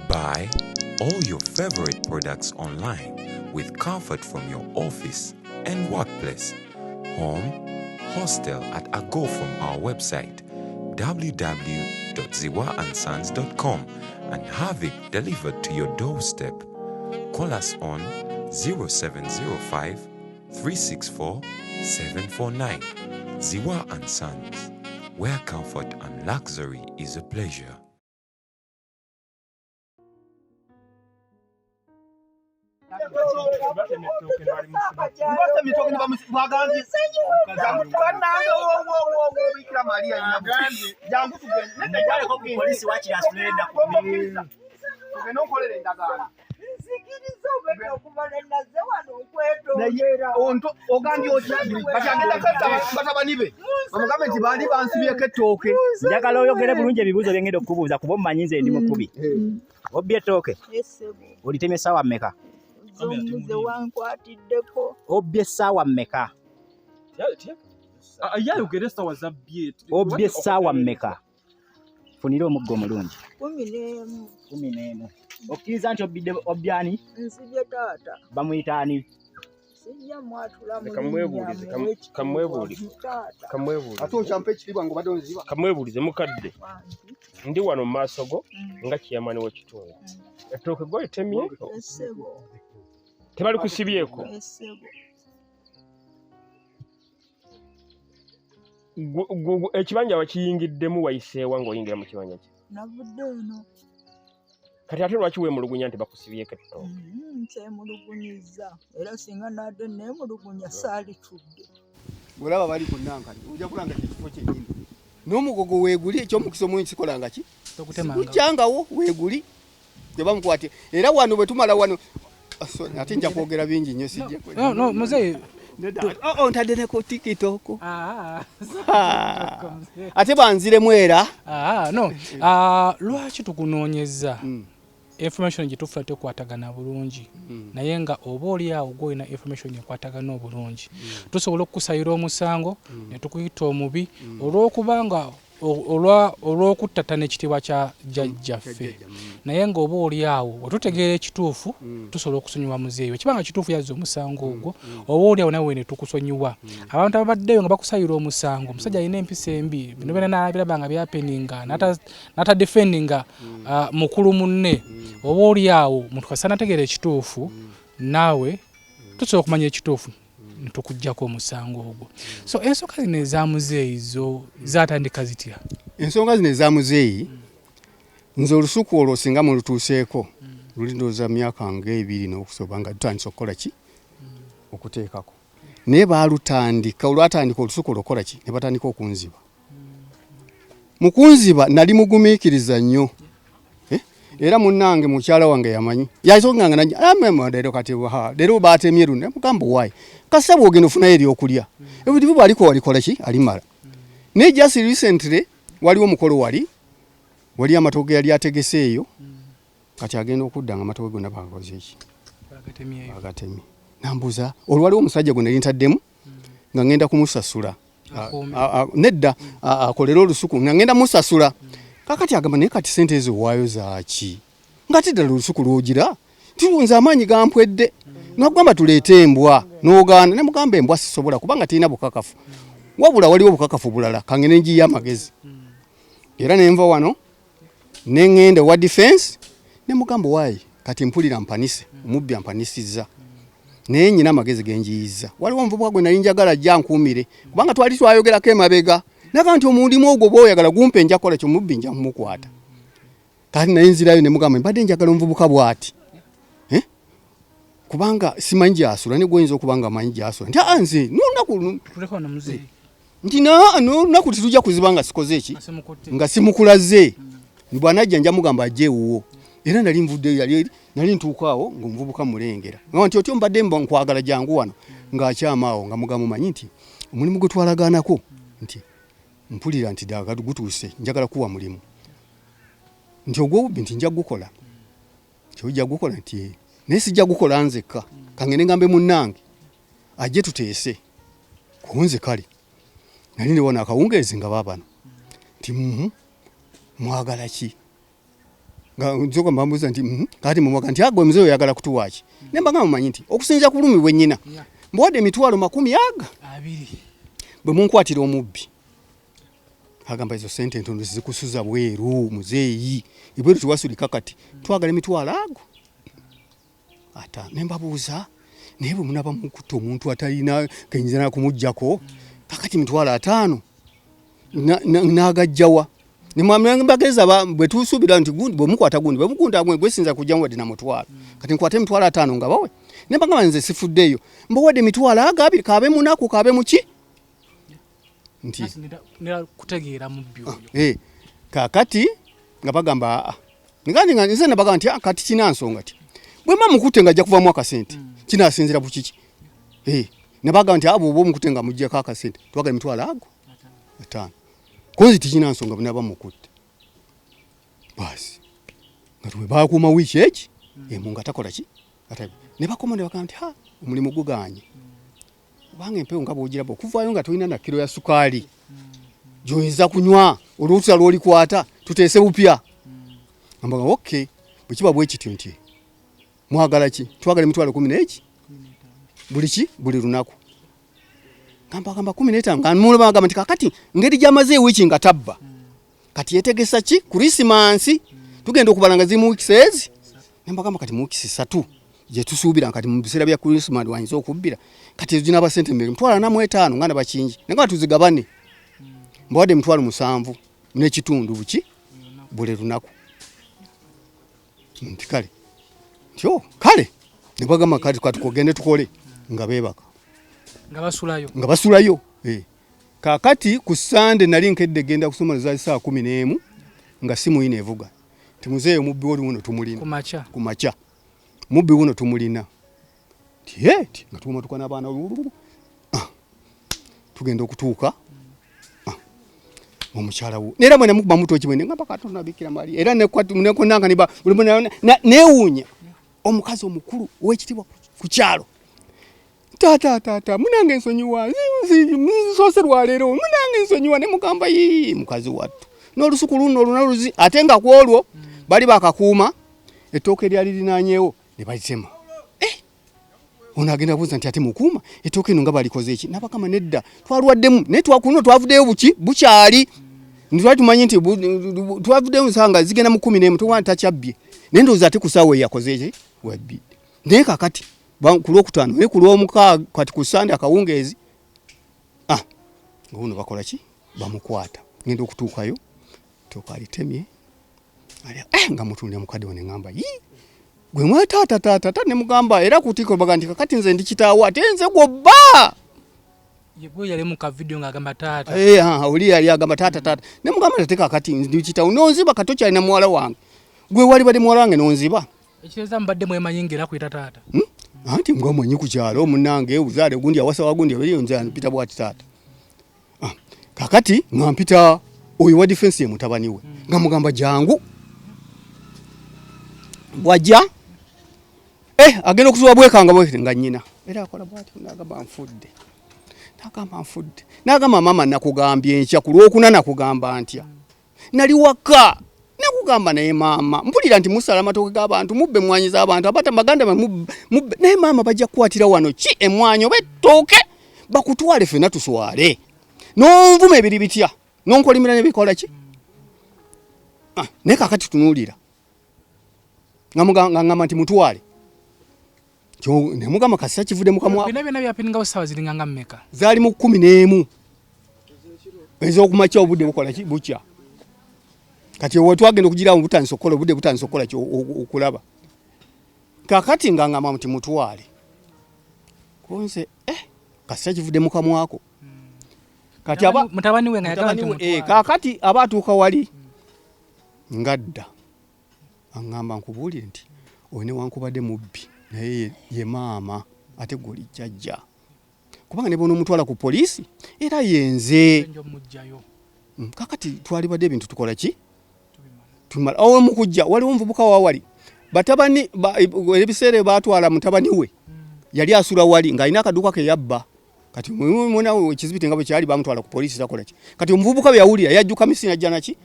Buy all your favorite products online with comfort from your office and workplace, home, hostel at a go from our website www.ziwaandsons.com and have it delivered to your doorstep. Call us on 0705 364 749. Ziwa and Sons, where comfort and luxury is a pleasure. Polisi wakiri asula Tugende onkolera endagaano. Nzikiriza obwedda okuva lwe nazze wano nkwetooloola. Ogambye otya? Kati agenda kwetta batabani be bamugambe nti baali bansibyeko ettooke. Njagala oyogere bulungi ebibuuzo bye ngenda okukubuuza, kuba omumanyi nze ndi mukubi. Obbye ettooke? Essebo. Olitemye essaawa mmeka? Omuze wankwatiddeko. Obbye essaawa mmeka? Ye ayogere essaawa zabbye. Obbye essaawa mmeka? Funira omuggo omulungi. 11. 11. Okkiriza nti obbidde obbye ani? Nsibye taata. Bamuyita ani? Sijja mwatula mu Kamwebuulize, linnya, muwe kamwebuulize. taata. Kamwebuulize. Ate okyampa ekitiibwa ng'obadde onziba. Kamwebuulize, mukadde, ndi wano mu maaso go nga kiyamani w'ekitundu, ettooke gwolitemye? Essebo. Tebalikusibyeko? Essebo. Ekibanja wakiyingiddemu, wayiseewa ng'oyingira mu kibanja kye? Navudde eno. Kati ate lwaki weemulugunya nti bakusibyeko ettooke? Nkyemulugunyizza, era singa nadde neemulugunya saalitudde. Bwolaba bali ku nankani, ojja kulanga kyekifo kyennyini n'omugogo weeguli. Ekyomukisa omungi sikolanga ki, gujjangawo weeguli tebamukwate. Era wano bwe tumala wano. Ah, sorry, ate nja kwogera bingi nnyo, sijja. No, muzeeyi. Oh, ntadde ne ku TikTok. Ah, ate banziremu era. Ah, no. Lwaki tukunoonyeza? Information gye tufuna tekwatagana bulungi, naye nga oba oli awo gwolina information ekwatagana obulungi, tusobola okukusayira omusango ne tukuyita omubi olw'okubanga olw'okuttatana ekitiibwa kya jjajjaffe, naye ng'oba oli awo wetutegeera ekituufu, tusobola okusonyiwa muzeeyi. Ekibanga kituufu yazza omusango ogwo, oba oli awo nawe ne tukusonyiwa. Abantu ababaddeyo nga bakusayira omusango, omusajja alina empisa embi, bino byonna n'abiraba nga byahappeninga, n'atadefendinga mukulu munne. Oba oli awo muntu kasita nategeera ekituufu, naawe tusobola okumanya ekituufu netukuggyako omusango ogwo. So ensonga zino eza muzeeyi zo zatandika zitya? Ensonga zino eza muzeeyi, nze olusuku olwo singa mulutuuseeko, luli ndowooza myaka nga 2 n'okusoba nga tutandise okukola ki, okuteekako, naye baalutandika, olwatandika olusuku olwo okukola ki, ne batandika okunziba. Mu kunziba nali mugumiikiriza nnyo. Eh? Era munnange mukyala wange yamanyi yasonganga nanya leero kati ha, leero batemye luno, mugamba waayi kasita bwogenda ofunayo ebyokulya, ebidibu bwaliko walikola ki alimala. Naye just recently waliwo omukolo, wali wali amatooke yali ategese eyo, kati agenda okudda nga amatooke gonna bagakoze ki? Bagatemyeyo. Bagatemye. Nambuuza olwo, waliwo omusajja gwe nali ntaddemu. nga ngenda kumusasula nedda akolere olusuku nga ngenda musasula. Kakati agamba naye kati sente ezo waayo zaaki nga ate ddala olusuku lwogira nti nze amaanyi gampwedde nagamba tuleete embwa n'ogaana ne mugamba embwa sisobola kubanga terina bukakafu wabula waliwo obukakafu bulala kangende njiye amagezi. Era nenva wano ne ŋŋenda owa defense ne mugamba waayi kati mpulira mpanise omubbi ampanisizza naye nyina amagezi genjiyizza waliwo omuvubuka gwe nali njagala ajja ankuumire kubanga twali twayogerako emabega naga nti omulimu ogwo bw'oyagala gumpe nja kukola kyo omubbi nja kumukwata. Kati naye nzirayo ne mugamba mbadde njagala omuvubuka bw'ati eh? Kubanga simanyi gy'asula ne gwoyinza okuba nga amanyi gy'asula nti aa nze n'olunaku nti n'olunaku tetujja kuziba nga sikoze eki nga simukulaze bw'anajja nja mugamba ajje ewuwo. Era nali nvuddeyo yali nali ntuuka awo ng'omuvubuka mulengera nga nti otyo mbadde mba nkwagala jangu wano ng'akyama awo nga mugamba omanyi nti omulimu gwe twalagaanako nti mpulira nti ddala gutuuse njagala kuwa mulimu nti ogw'obubbi nti nja gukola nti ojja gukola nti naye sijja gukola nzekka kangende ngambe munnange ajje tuteese kunze kale nali ndi wano akawungeezi nga baabano nti mwagala ki nga nzoka mbambuuza nti kati mumwagala nti agwe muzeeyi oyagala kutuwa ki ne mbagamba mumanyi nti okusinziira ku bulumi bwe nnyina mbawadde emitwalo makumi aga bwe munkwatira omubbi agamba ezo sente entono zikusuza bweru muzeeyi ebweru tewasulika kati twagala emitwalo ago ataano ne mbabuuza naye bwe munaba mukutta omuntu atalina kenyinza nakumuggyako kakati emitwalo ataano n'agajjawa nembageeza bwe tusuubira nti gundi bwe mukwata gundi bwe mugunda gwe gwesinza kujjamu wadde na mutwalo kati nkwate emitwalo ataano nga bawe ne mbagamba nze sifuddeeyo mbawadde emitwalo ago abiri kaabe munaku kaabe muki nti kutegeera mubbi oyo. Kaakati nga bagamba aa nga nze nabagamba nti kati kina nsonga ti bwe mba mukutte nga ajja kuvamu akasente kinaasinziira ku kiki ne bagamba nti abo oba omukutte nga muggyeko akasente twagala emitwalo ago ataano konzi tikina nsonga bwe naba mukutte baasi nga twe bakuuma wiiki eki emu nga takola ki ne bakoma ne bagamba nti ha omulimu gugaanye kubanga empewo nga bw'ogiraba okuvaayo nga tolina na kiro ya sukaali gy'oyinza kunywa olw'olutusa lw'olikwata tuteese bupya. Ambaga okay bwe kiba bwe kityo nti mwagala ki twagala emitwalo kumi n'eki buli ki buli lunaku gamba kumi n'etaano nga mulaba agamba nti kakati ngeri gy'amaze ewiiki nga tabba kati yetegesa ki kurisimansi tugenda okubala nga ziri mu wiikisi ezi ne mbagamba kati mu wiikisi ssatu gye tusuubira kati mu biseera bya kurisimansi wayinza okubbira kati ezo ginaaba sente mmeka emitwalo ana mu etaano nga nabakingi naye nga tuzigabane mbawadde emitwalo musanvu n'ekitundu buki buli lunaku nti kale nti o kale ne bagamba kati kati kugende tukole nga beebaka nga basulayo nga basulayo. Kaakati ku Sande nali nkedde genda kusoma zaali ssaawa kumi n'emu nga simu yino evuga nti muzeeyi omubbi woli wuno tumulina ku makya mubbi wuno tumulina nti ye ti nga tumatuka n'abaana tugenda okutuuka omukyala wo era bwe namukuba muto kimwe ngamba Katonda Bikira Maria era nekunanga niba neewuunya omukazi omukulu ow'ekitiibwa ku kyalo taata taata munange nsonyiwa nsoose lwaleero munange nsonyiwa ne mugamba yii mukazi wattu n'olusuku luno oluna luzi ate nga ku olwo bali bakakuuma ettooke eryali linaanyeewo ne balitema. Ono agenda buuza nti ate mukuuma ettooke eno nga balikoze eki nabagamba nedda twalwaddemu naye twakuno twavuddeyo buki bukyali twali tumanyi nti twavuddeyo nsanga zigenda mu kumi n'emu tuwa takyabbye naye ndowooza ate ku ssaawa eyakoze eki wabbidde naye kakati ku lwokutaano naye ku lwomukaaga kati ku Sande akawungeezi nga buno bakola ki bamukwata ngenda okutuukayo ttooke alitemye nga mutundira mukadde we ne ŋŋamba yii gwe mwa taata taata taata ne mugamba era kutiko baga nti kakati nze ndi kitaawo ate nze gwobba Ye yali mu ka video ng'agamba taata. Oli yali agamba taata taata ne mugamba ate kakati ndi kitaawo nonziba kato kyalina muwala wange gwe wali badde muwala wange nonziba Ekitegeeza mubadde mwemanyi ng'era kuyita taata. Anti nga omanyi ku kyalo munnange obuzaale gundi awasa wagundi ebiri nze mpita bwati taata. Kakati nga mpita oyo wa defense ye mutabani we nga mugamba jangu bwajja agenda okutuwa bwekanga bwe nga nnyina era akola bwati nagamba nfudde. Nagamba nfudde. Nagamba maama nakugambye enkya ku lwokuna nakugamba ntya. Nali waka nakugamba naye maama mpulira nti musala amatooke g'abantu mubbe emmwanyi z'abantu abata baganda be mubbe naye maama bajja kukwatira wano ki emmwanyi oba ettooke bakutwale ffenna tuswale n'onvuma ebiri bitya n'onkolimira nebikola ki. Naye kakati tunuulira nga ngamba nti mutwale nemugamba kasita kivudde mu kamwa. Bino byonna byapiningawo ssaawa ziringa nga mmeka? Zaali mu 11 ez'okumakya obudde bukola ki bukya. Kati we twagenda okugirawo butandise okukola obudde butandise okukola ki okulaba. Kakati nga ngamba nti mutwale konze kasita kivudde mu kamwako. Kati aba mutabani we nga yagamba nti mutwale. Kakati aba atuuka wali ngadda aŋŋamba nkubuulire nti oyo newankubadde mubbi naye ye maama ate gwe oli jjajja kubanga ne bw'onoomutwala ku poliisi era yenze. Kakati twalibadde ebintu tukola ki tumala. Awo mu kujja waliwo omuvubuka wa wali batabani ebiseera baatwala mutabani we yali asula wali ng'alina akaduuka ke yabba. Kati mwana ekizibiti nga bwe kyali bamutwala ku poliisi takola ki. Kati omuvubuka bwe yawulira yajjuka misini yajja naki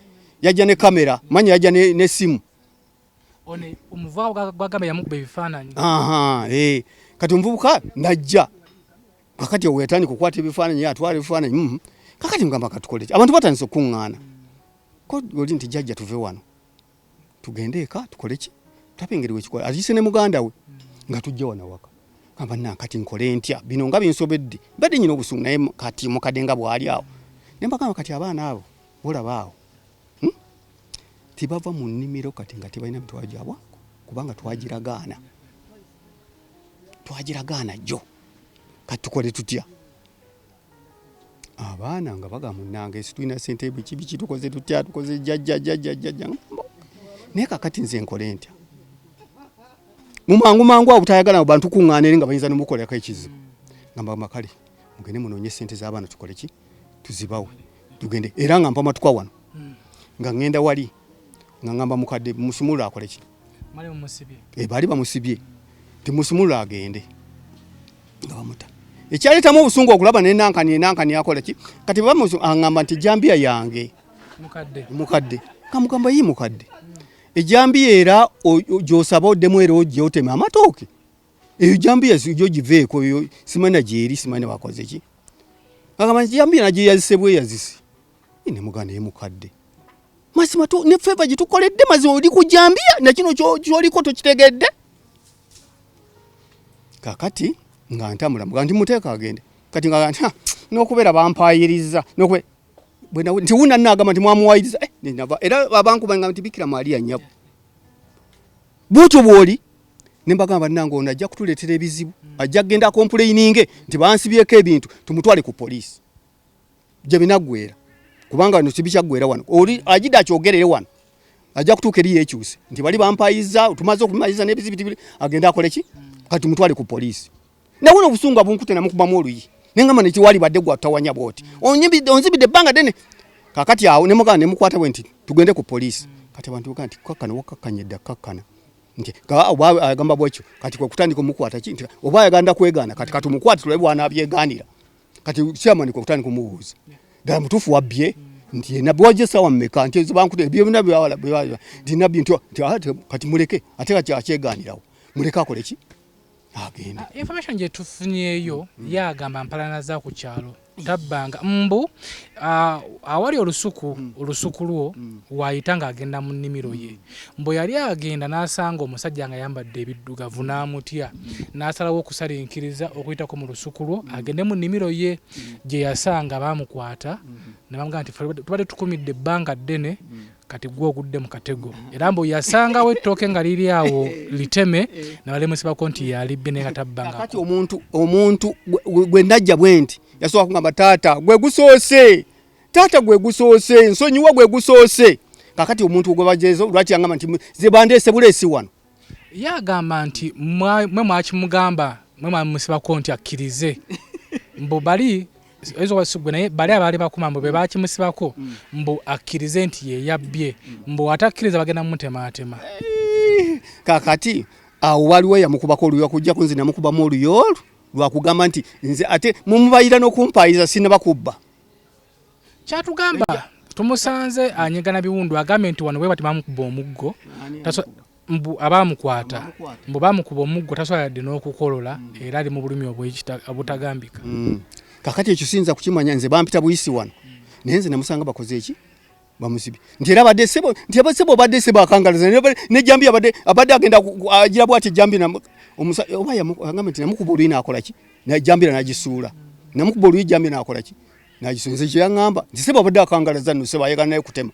yajja ne kamera manya yajja n'essimu. Omuvubuka gwagamba yamukuba ebifaananyi. Kati omuvubuka najja kakati owo yatandika okukwata ebifaananyi atwala ebifaananyi. Kakati mugamba katukole ki abantu batandise okukuŋŋaana ko oli nti jjajja tuve wano tugende eka tukole ki tulabe engeri wekikola ayise ne muganda we nga tujja wano waka. Gamba nna kati nkole ntya bino nga binsobedde mbadde nyina obusungu naye kati mukadde nga bw'ali awo ne mbagamba kati abaana abo bolaba awo tebava mu nnimiro kati nga tebalina mitwalo gyabwe kubanga twagiragaana jjo kati tukole tutya. Abaana nga bagamba munnange situlina ssente biki biki tukoze tutya tukoze jjajja jjajja jjajja naye kakati nze nkole ntya mumangu mangu awo butayagala bantu kuŋŋaana eri nga bayinza nomukolako ekizibu. Ngamba kale mugende munoonye ssente z'abaana tukole ki tuzibawe tugende. Era nga mpa matuka wano nga ŋŋenda wali nga ŋŋamba mukadde musumulule akole ki baali bamusibye nti musumulule agende nga bamuta. Ekyaleetamu obusungu okulaba nenankani akola ki kati aŋŋamba nti ejjambiya yange mukadde kamugamba yi mukadde ejjambiya era gy'osaba oddemu era ogyoteme amatooke eyo jambiya gyo giveeko eyo simanya gyeri simanya bakoze ki agamba nti jambiya nagyeyazise bweyazise ne muganda ye mukadde mazima ne feva gye tukoledde mazima oli ku jambiya nakino ky'oliko tokitegedde. Kakati nga ntambula muga nti muteeka agende kati nga nti n'okubeera bampayiriza nti wuna nnaagamba nti mwamuwayiriza nava era abankuba nga nti Bikira Maria nnyabo bw'otyo bw'oli ne mbagamba bannange ono ajja kutuleetera ebizibu ajja kugenda akompuleyininge nti bansibyeko ebintu tumutwale ku poliisi gye binaggwera kubanga wano tebikyaggwera wano oli agidde akyogerere wano ajja kutuuka eri yeekyuse nti bali bampayiza tumaze okumayiza n'ebizibu agende akole ki kati tumutwale ku poliisi. Nawona obusungu abunkute namukubamu oluyi ne ngamba nti wali badde gwatawanya bw'oti onzibidde ebbanga ddene. Kakati awo ne mugamba ne mukwata bwe nti tugende ku poliisi. Kati abantu bagamba nti kakkana wakakkanye dda kakkana nti oba agamba bwekyo kati kwe kutandika omukwata ki nti oba ayagala kwegaana kati katumukwate tulabe bw'anaabyegaanira. Kati chairman kwe kutandika omubuuza ddala mutuufu wabbye nti ye nabbi wajja essaawa mmeka nti ezo bankute ebyo byonna byawala nti nabbi nti kati muleke ate kati akyegaanirawo muleke akole ki agende. Information gye tufunyeeyo yagamba mpalana za ku kyalo tabbanga mbu awali olusuku olusuku lwo waayita ng'agenda mu nnimiro ye mbu yali agenda n'asanga omusajja nga yambadde ebiddugavu n'amutya n'asalawo okusalinkiriza okuyitako mu lusuku lwo agende mu nnimiro ye gye yasanga baamukwata ne bamugamba nti tubadde tukumidde ebbanga ddene kati gwe ogudde mu katego era mbu yasangawo ettooke nga liri awo liteme ne balemusibako nti yalibbye naye nga tabbanga. Kati omuntu gwe najja bwe nti yasooka kugamba taata gwe gusoose taata gwe gusoose nsonyiwa gwe gusoose. Kakati omuntu gwe bajezo lwaki yangamba nti ze bandeese buleesi wano. Yagamba nti mwe mwakimugamba mwe mwamusibako nti akkirize mbu bali ezo wasugwe naye bali abaali bakuma mbu be bakimusibako mbu akkirize nti ye yabbye mbu atakkiriza bagenda mumutematema. Kakati awo waliwo yamukubako oluyo okujjako nze namukubamu oluyo olwo. Lwakugamba nti nze ate mumubayira n'okumpayiza sinaba kubba. Kyatugamba tumusanze anyegana biwundu, agambye nti wano bwe bati bamukuba omuggo, mbu abamukwata mbu bamukuba omuggo tasobola yadde n'okukolola, era ali mu bulumi obutagambika. Kakati ekyo siyinza kukimanya, nze bampita buyisi wano, naye nze namusanga bakoze eki, bamusibye nti era abadde sebo, nti aba sebo abadde sebo akangalaza n'ejjambiya abadde agenda agira bw'ati ejjambiya oba agamba nti namukuba oluyi n'akola ki, n'ejjambiya n'agisuula, namukuba oluyi ejjambiya n'akola ki, n'agisuula. Nze kye yaŋŋamba nti sebo abadde akangalaza nno, sebo ayagala naye kutema.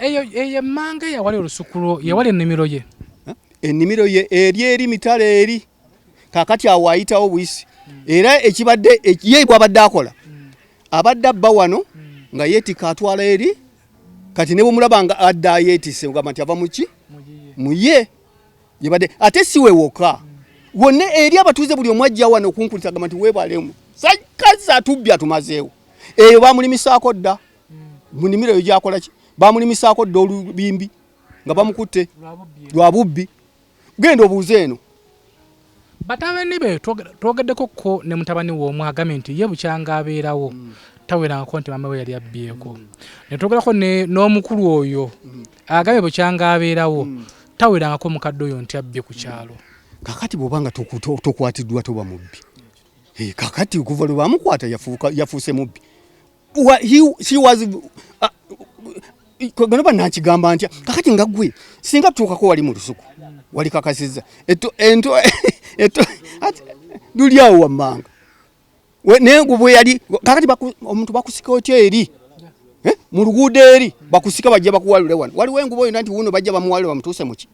Eyo emmanga yawali olusuku lwo, yawali ennimiro ye. Ennimiro ye eri eri mitala eri, kaakati awo ayitawo buyisi. Era ekibadde ye bw'abadde akola, abadde abba wano nga yeetikka atwala eri, kati ne bw'omulaba nga adda ayeetisse ogamba nti ava mu ki? Mu ye. Yebadde ate si we wokka, wonna eri abatuuze buli omu ajja wano okunkulisa agamba nti weebalemu kazi atubbye atumazeewo. Eyo baamulimisaako dda mu nnimiro eyo gy'akola ki, baamulimisaako dda olubimbi nga bamukutte lwa bubbi. Genda obuuze eno. Batabani be twogeddeko ko ne mutabani we omu agambye nti ye bukyanga abeerawo tawerangako nti maama we yali abbyeko. Ne twogerako n'omukulu oyo agambye bukyanga abeerawo tawerangako mukadde oyo nti abbye ku kyalo. Kakati bw'oba nga tokwatiddwa toba mubbi. Kakati okuva lwe bamukwata yafuuse mubbi. Gano bannakigamba ntya kakati nga ggwe singa tutuukako wali mu lusuku wali kakasizza ento eto ati luli awo wammanga. Naye gwe bwe yali kakati omuntu bakusika otya eri? Mu luguudo eri bakusika bajja bakuwalule wano. Waliwo engubo yonna nti wuno bajja bamuwalule bamutuuse mu ki?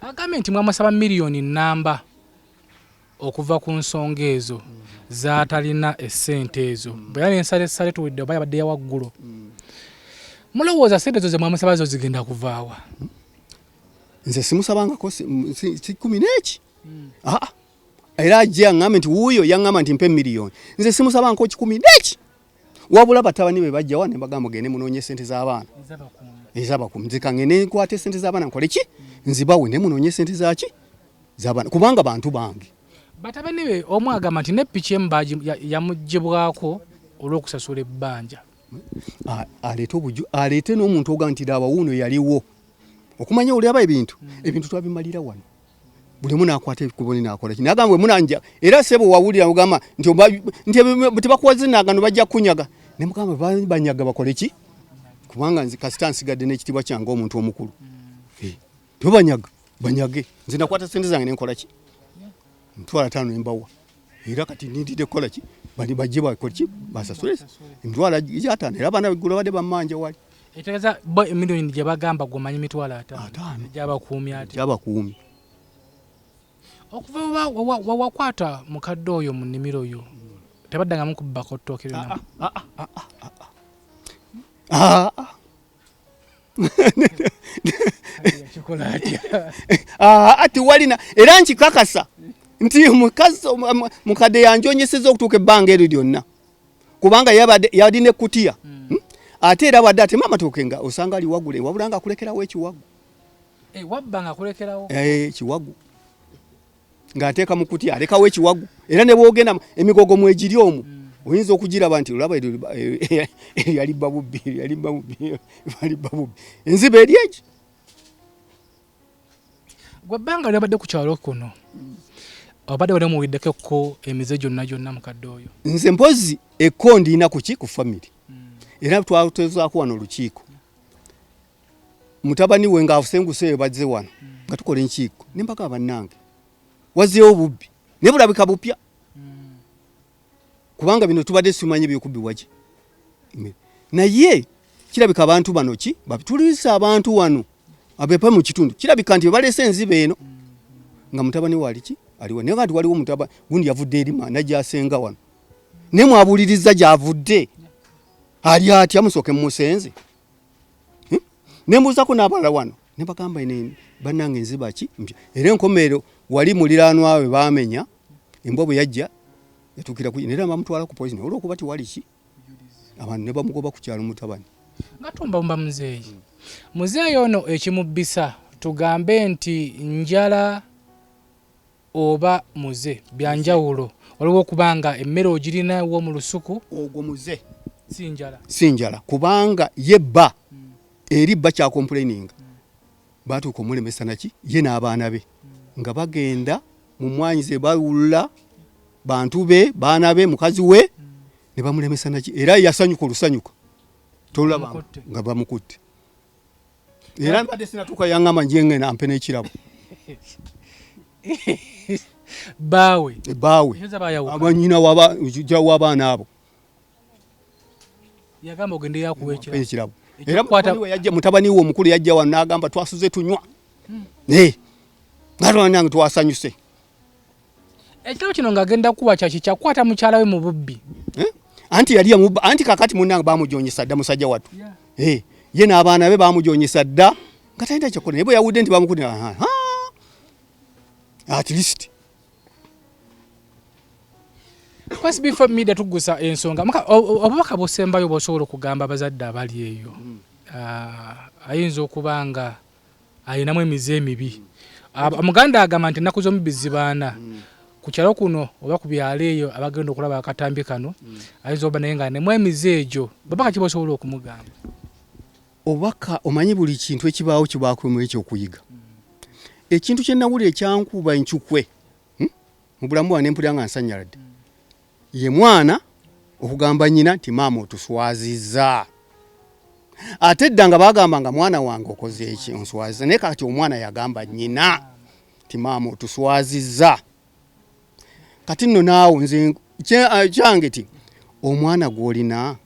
Agambye nti mwamusaba miliyoni nnamba okuva ku nsonga ezo z'atalina essente ezo. Bwe yali ensalessale tuwulidde oba yabadde ya waggulu. Mulowooza ssente ezo ze mwamusaba zo zigenda kuvaawa? Nze simusabangako kikumi n'eki. Era ajje aŋŋambe nti wuuyo yaŋŋamba nti mpe miliyoni. Nze simusabangako kikumi n'eki. Wabula batabani be bajja wano ne bagamba mugende munoonye ssente z'abaana. Ez'abakuumi. Nze ka ngende nkwate ssente z'abaana nkole ki? Nzibawe naye munoonye ssente za ki? Z'abaana. Kubanga bantu bange. Batabani be omu agamba nti ne ppiki emu yamuggyibwako olw'okusasula ebbanja. Aleete obuju, aleete n'omuntu ogamba nti laba wuuno yaliwo. Okumanya olaba ebintu, ebintu twabimalira wano. Buli omu n'akwata ekkubo n'akola ki. N'agamba bwe munanja, era ssebo wawulira ogamba nti oba, nti tebakuwa zinagano bajja kukunyaga. Ne mugamba banyaga bakole ki? Kubanga nze kasita nsigadde n'ekitiibwa kyange omuntu omukulu. Tebanyaga, banyage. Nze nakwata ssente zange ne nkola ki? Emitwalo 5 ne mbawa. Era kati nindidde kukola ki? Bali bajje bakole ki? Basasule emitwalo 5. Era abaana eggulo badde bammanja wali. Ekitegeeza bo emiliyoni gye bagamba gwe omanyi mitwalo 5. Egy'abakuumi ate. Egy'abakuumi. Okuva wakwata mukadde oyo mu nnimiro yo, tebaddangamu kubbako ttooke lyonna? Yakikola atya? Tiwalina. Era nkikakasa nti mukazi, mukadde yanjonyesezza okutuuka ebbanga eryo lyonna. Kubanga yalina ekkutiya. Ate era abadde atema amatooke nga osanga ali wagule, wabula nga akulekerawo ekiwagu. Wabba nga akulekerawo? Ekiwagu. Ng'ateeka mu kutiya, alekawo ekiwagu. Era ne bw'ogenda emigogo mwegiri omwo, oyinza okugiraba nti olaba eryo yali bba bubbi, eryo yali bba bubbi, yali bba bubbi. Enziba eri egi. Gwe ebbanga ly'obadde ku kyalo kuno, obadde wali omuwuliddeko ekko emize gyonna gyonna mukadde oyo? Nze mpozzi ekko ndina ku ki? Ku family. Era twateezaako wano olukiiko. Mutabani we ng'asenguse eyo bazze wano nga tukola enkiiko. Ne mbagamba bannange, wazzeewo obubbi naye bulabika bupya. Kubanga bino tubadde simanyi ebyokubbibwa ki. Naye kirabika abantu bano ki? Tuliisa abantu wano abepa mu kitundu. Kirabika nti baleese enziba eno nga mutabani we ali ki? Aliwo. Naye kati waliwo mutabani gundi yavudde eri najja asenga wano. Naye mwabuulirizza gy'avudde. Ali atya musooke mumusenze. Ne mbuuzaako n'abalala wano. Ne bagamba eno bannange enziba ki? Mpya. Era enkomerero wali muliraanwa we baamenya, embwa bwe yajja yatuukira ku era bamutwala ku polisi naye olw'okuba tewali ki abantu ne bamugoba ku kyalo mutabani. Nga tumbabumba muzeeyi. Muzeeyi ono ekimubbisa tugambe nti njala Oba muze byanjawulo, waliwo okuba nga emmere ogirina wo mu lusuku. Ogwo muze. Si njala. Si njala, kubanga ye bba eri bba kyakomplaininga batuuka omulemesa naki ye n'abaana be nga bagenda mu mwanyi ze bawulula bantu be, baana be, mukazi we ne bamulemesa naki, era yasanyuka olusanyuka tolaba nga bamukutte. Era mbadde sinatuuka yangamba nje ngenda ampe n'ekirabo. Baawe. Baawe. Abanyina waba w'abaana abo. Yagamba ogende yakuwa ekirabo. Ekirabo. Era mutabani we omukulu yajja wano n'agamba twasuze tunywa. Nga twanange twasanyuse. Ekirabo kino ng'agenda kuwa kyaki kyakwata mukyala we mu bubbi. Anti yali yamubba, anti kakati munnange baamujonyesa dda musajja wattu. Ye n'abaana be baamujonyesa dda nga talina kyakola, naye bwe yawudde nti bamukudde, at least. Kwesi before media tugusa ensonga. Obubaka bw'osembayo bw'osobola okugamba abazadde abali eyo. Ayinza okuba nga alinamu emize emibi. Omuganda agamba nti ennaku z'omubbi zibaana. Ku kyalo kuno oba ku byalo eyo abagenda okulaba akatambi kano, ayinza okuba naye nga nemu emize egyo. Bubaka ki bw'osobola okumugamba? Obubaka, omanyi buli kintu ekibaawo kibaako ekyokuyiga. Ekintu kye nawulira ekyankuba encukwe mu bulamu bwange ne mpulira nga nsanyaladde, ye mwana okugamba nnyina nti maama otuswazizza. Ate edda nga bagamba nga mwana wange okoze eki, onswazizza, naye kati omwana yagamba nnyina nti maama otuswazizza. Kati nno naawe nze kyange ti omwana gw'olina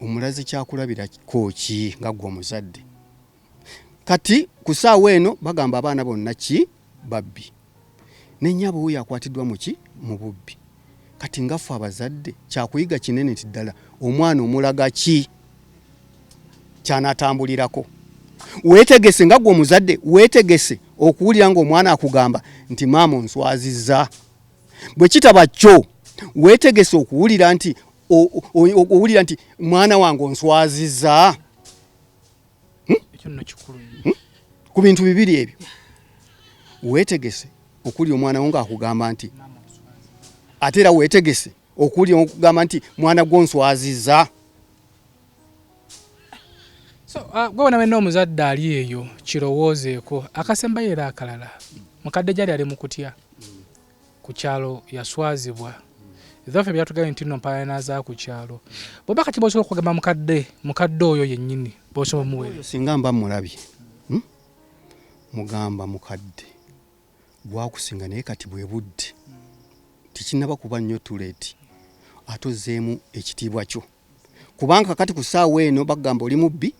omulaze kyakulabirako ki nga ggwe omuzadde. Kati ku ssaawa eno bagamba abaana bonna ki babbi, ne nnyabo wuuyo akwatiddwa mu ki, mu bubbi. Kati nga ffe abazadde kyakuyiga kinene nti ddala omwana omulaga ki ky'anaatambulirako. Weetegese nga ggwe omuzadde, weetegese okuwulira ng'omwana akugamba nti maama onswazizza. Bwe kitaba kyo, weetegese okuwulira nti owulira nti mwana wange onswazizza. Ekyo nno kikulu nnyo. Ku bintu bibiri ebyo weetegese okuwulira omwana wo ng'akugamba nti, ate era weetegese okuwulira okugamba nti mwana gwo nswazizza. So gwe wena wenna omuzadde ali eyo kirowoozeeko. Akasembayo era akalala, mukadde gyali ali mu kutya ku kyalo yaswazibwa. Ezaffe byatugambye nti nno mpalana za ku kyalo. Bw'oba kati bw'osobola okugamba mukadde oyo yennyini bw'osobola omuweereza. Singa mba mulabye, mugamba mukadde gwakusinga, naye kati bwe budde tekinnaba kuba nnyo tuleeti, ate ozzeemu ekitiibwa kyo, kubanga kati ku ssaawa eno bagamba oli mubbi,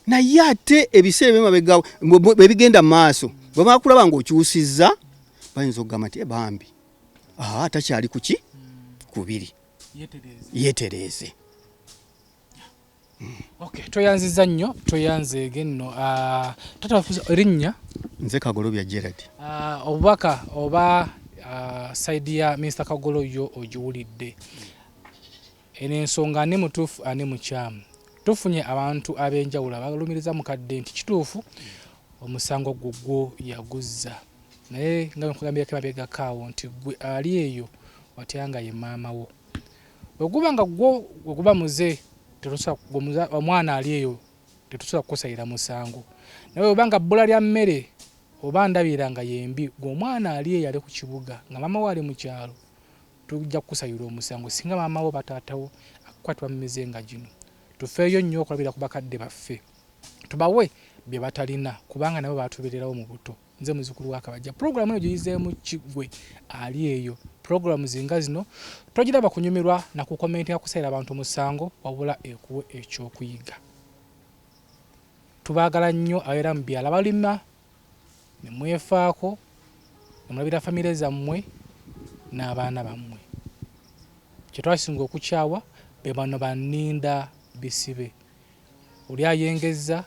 naye ate ebiseera eby'emabega bwe bigenda mu maaso bwe bakulaba ng'okyusizza bayinza okugamba nti bambi takyali ku ki kubiri, yeetereeze. Okay, toyanziza nnyo, toyanzeege nno. Taata waffe erinnya? Nze Kagolobya Gerald. Obubaka oba side ya Minisita Kagolo yo ogiwulidde. Eno ensonga ani mutuufu ani mukyamu? Tufunye abantu ab'enjawulo abalumiriza mukadde nti kituufu omusango gwo gwo yaguzza, naye nga bwe nkugambyeko emabegako awo nti ggwe ali eyo watya nga ye maama wo. Bwe guba nga gwo gwe guba muze, omwana ali eyo tetusobola kukusalira musango, naye bwe nga bbula lya mmere oba ndabirira nga yembi, gwe omwana ali eyo ali ku kibuga nga maama wo ali mu kyalo, tujja kukusalira omusango singa maama wo bataata wo akukwatibwa mu mize nga gino. Tufeeyo nnyo okulabira ku bakadde baffe, tubawe bye batalina kubanga nabo baatubeererawo mu buto. Nze muzukulu wa Kabajja. Pulogulaamu eno giyizeemu ki gwe ali eyo? Pulogulaamu zinga zino togiraba kunyumirwa na kukomentinga kusalira abantu musango, wabula ekuwe ekyokuyiga. Tubaagala nnyo abeera mu byalo abalima ne mwefaako ne mulabira famire zammwe n'abaana bammwe. Kye twasinga okukyawa be bano banninda bisibe. Oli ayengezza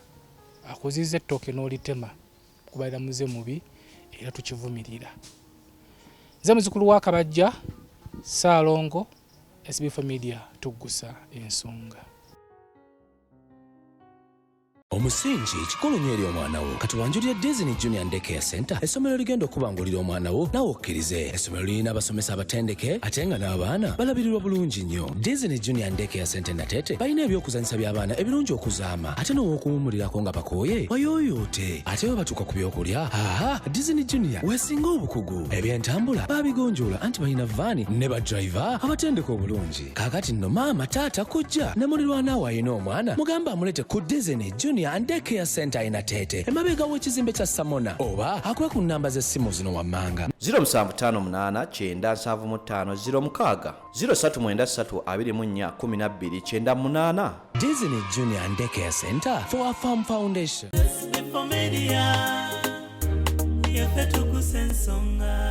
akuzizza ettooke n'olitema, kubalira muze mubi era tukivumirira. Nze muzukulu wa Kabajja, Ssaalongo, SB4 Media tuggusa ensonga. Omusingi kikulu nnyo eri omwana wo. Katubanjulire Disney Junior Daycare Center, essomero ligenda okubangulira omwana wo naawe okkirize. Essomero lirina abasomesa abatendeke ate nga n'abaana balabirirwa bulungi nnyo. Disney Junior Daycare Center Nateete balina ebyokuzanyisa by'abaana ebirungi okuzaama ate n'ow'okuwummulirako nga bakooye bayooyoote. Ate bwe batuuka ku byokulya, aha, Disney Junior weesinga obukugu. Ebyentambula baabigonjoola anti balina vaani ne badriver abatendeke obulungi. Kaakati nno maama, taata, kojja ne mulirwana wo alina omwana mugambe amulete ku Disney Junior and Daycare Center e Nateete emabega w'ekizimbe kya Samona oba akube ku nnamba z'essimu zino wammanga. 0758 975 06 0393 24 12 98. Disney Junior and Daycare Center for a firm foundation. Before media, yaffe tukusa ensonga.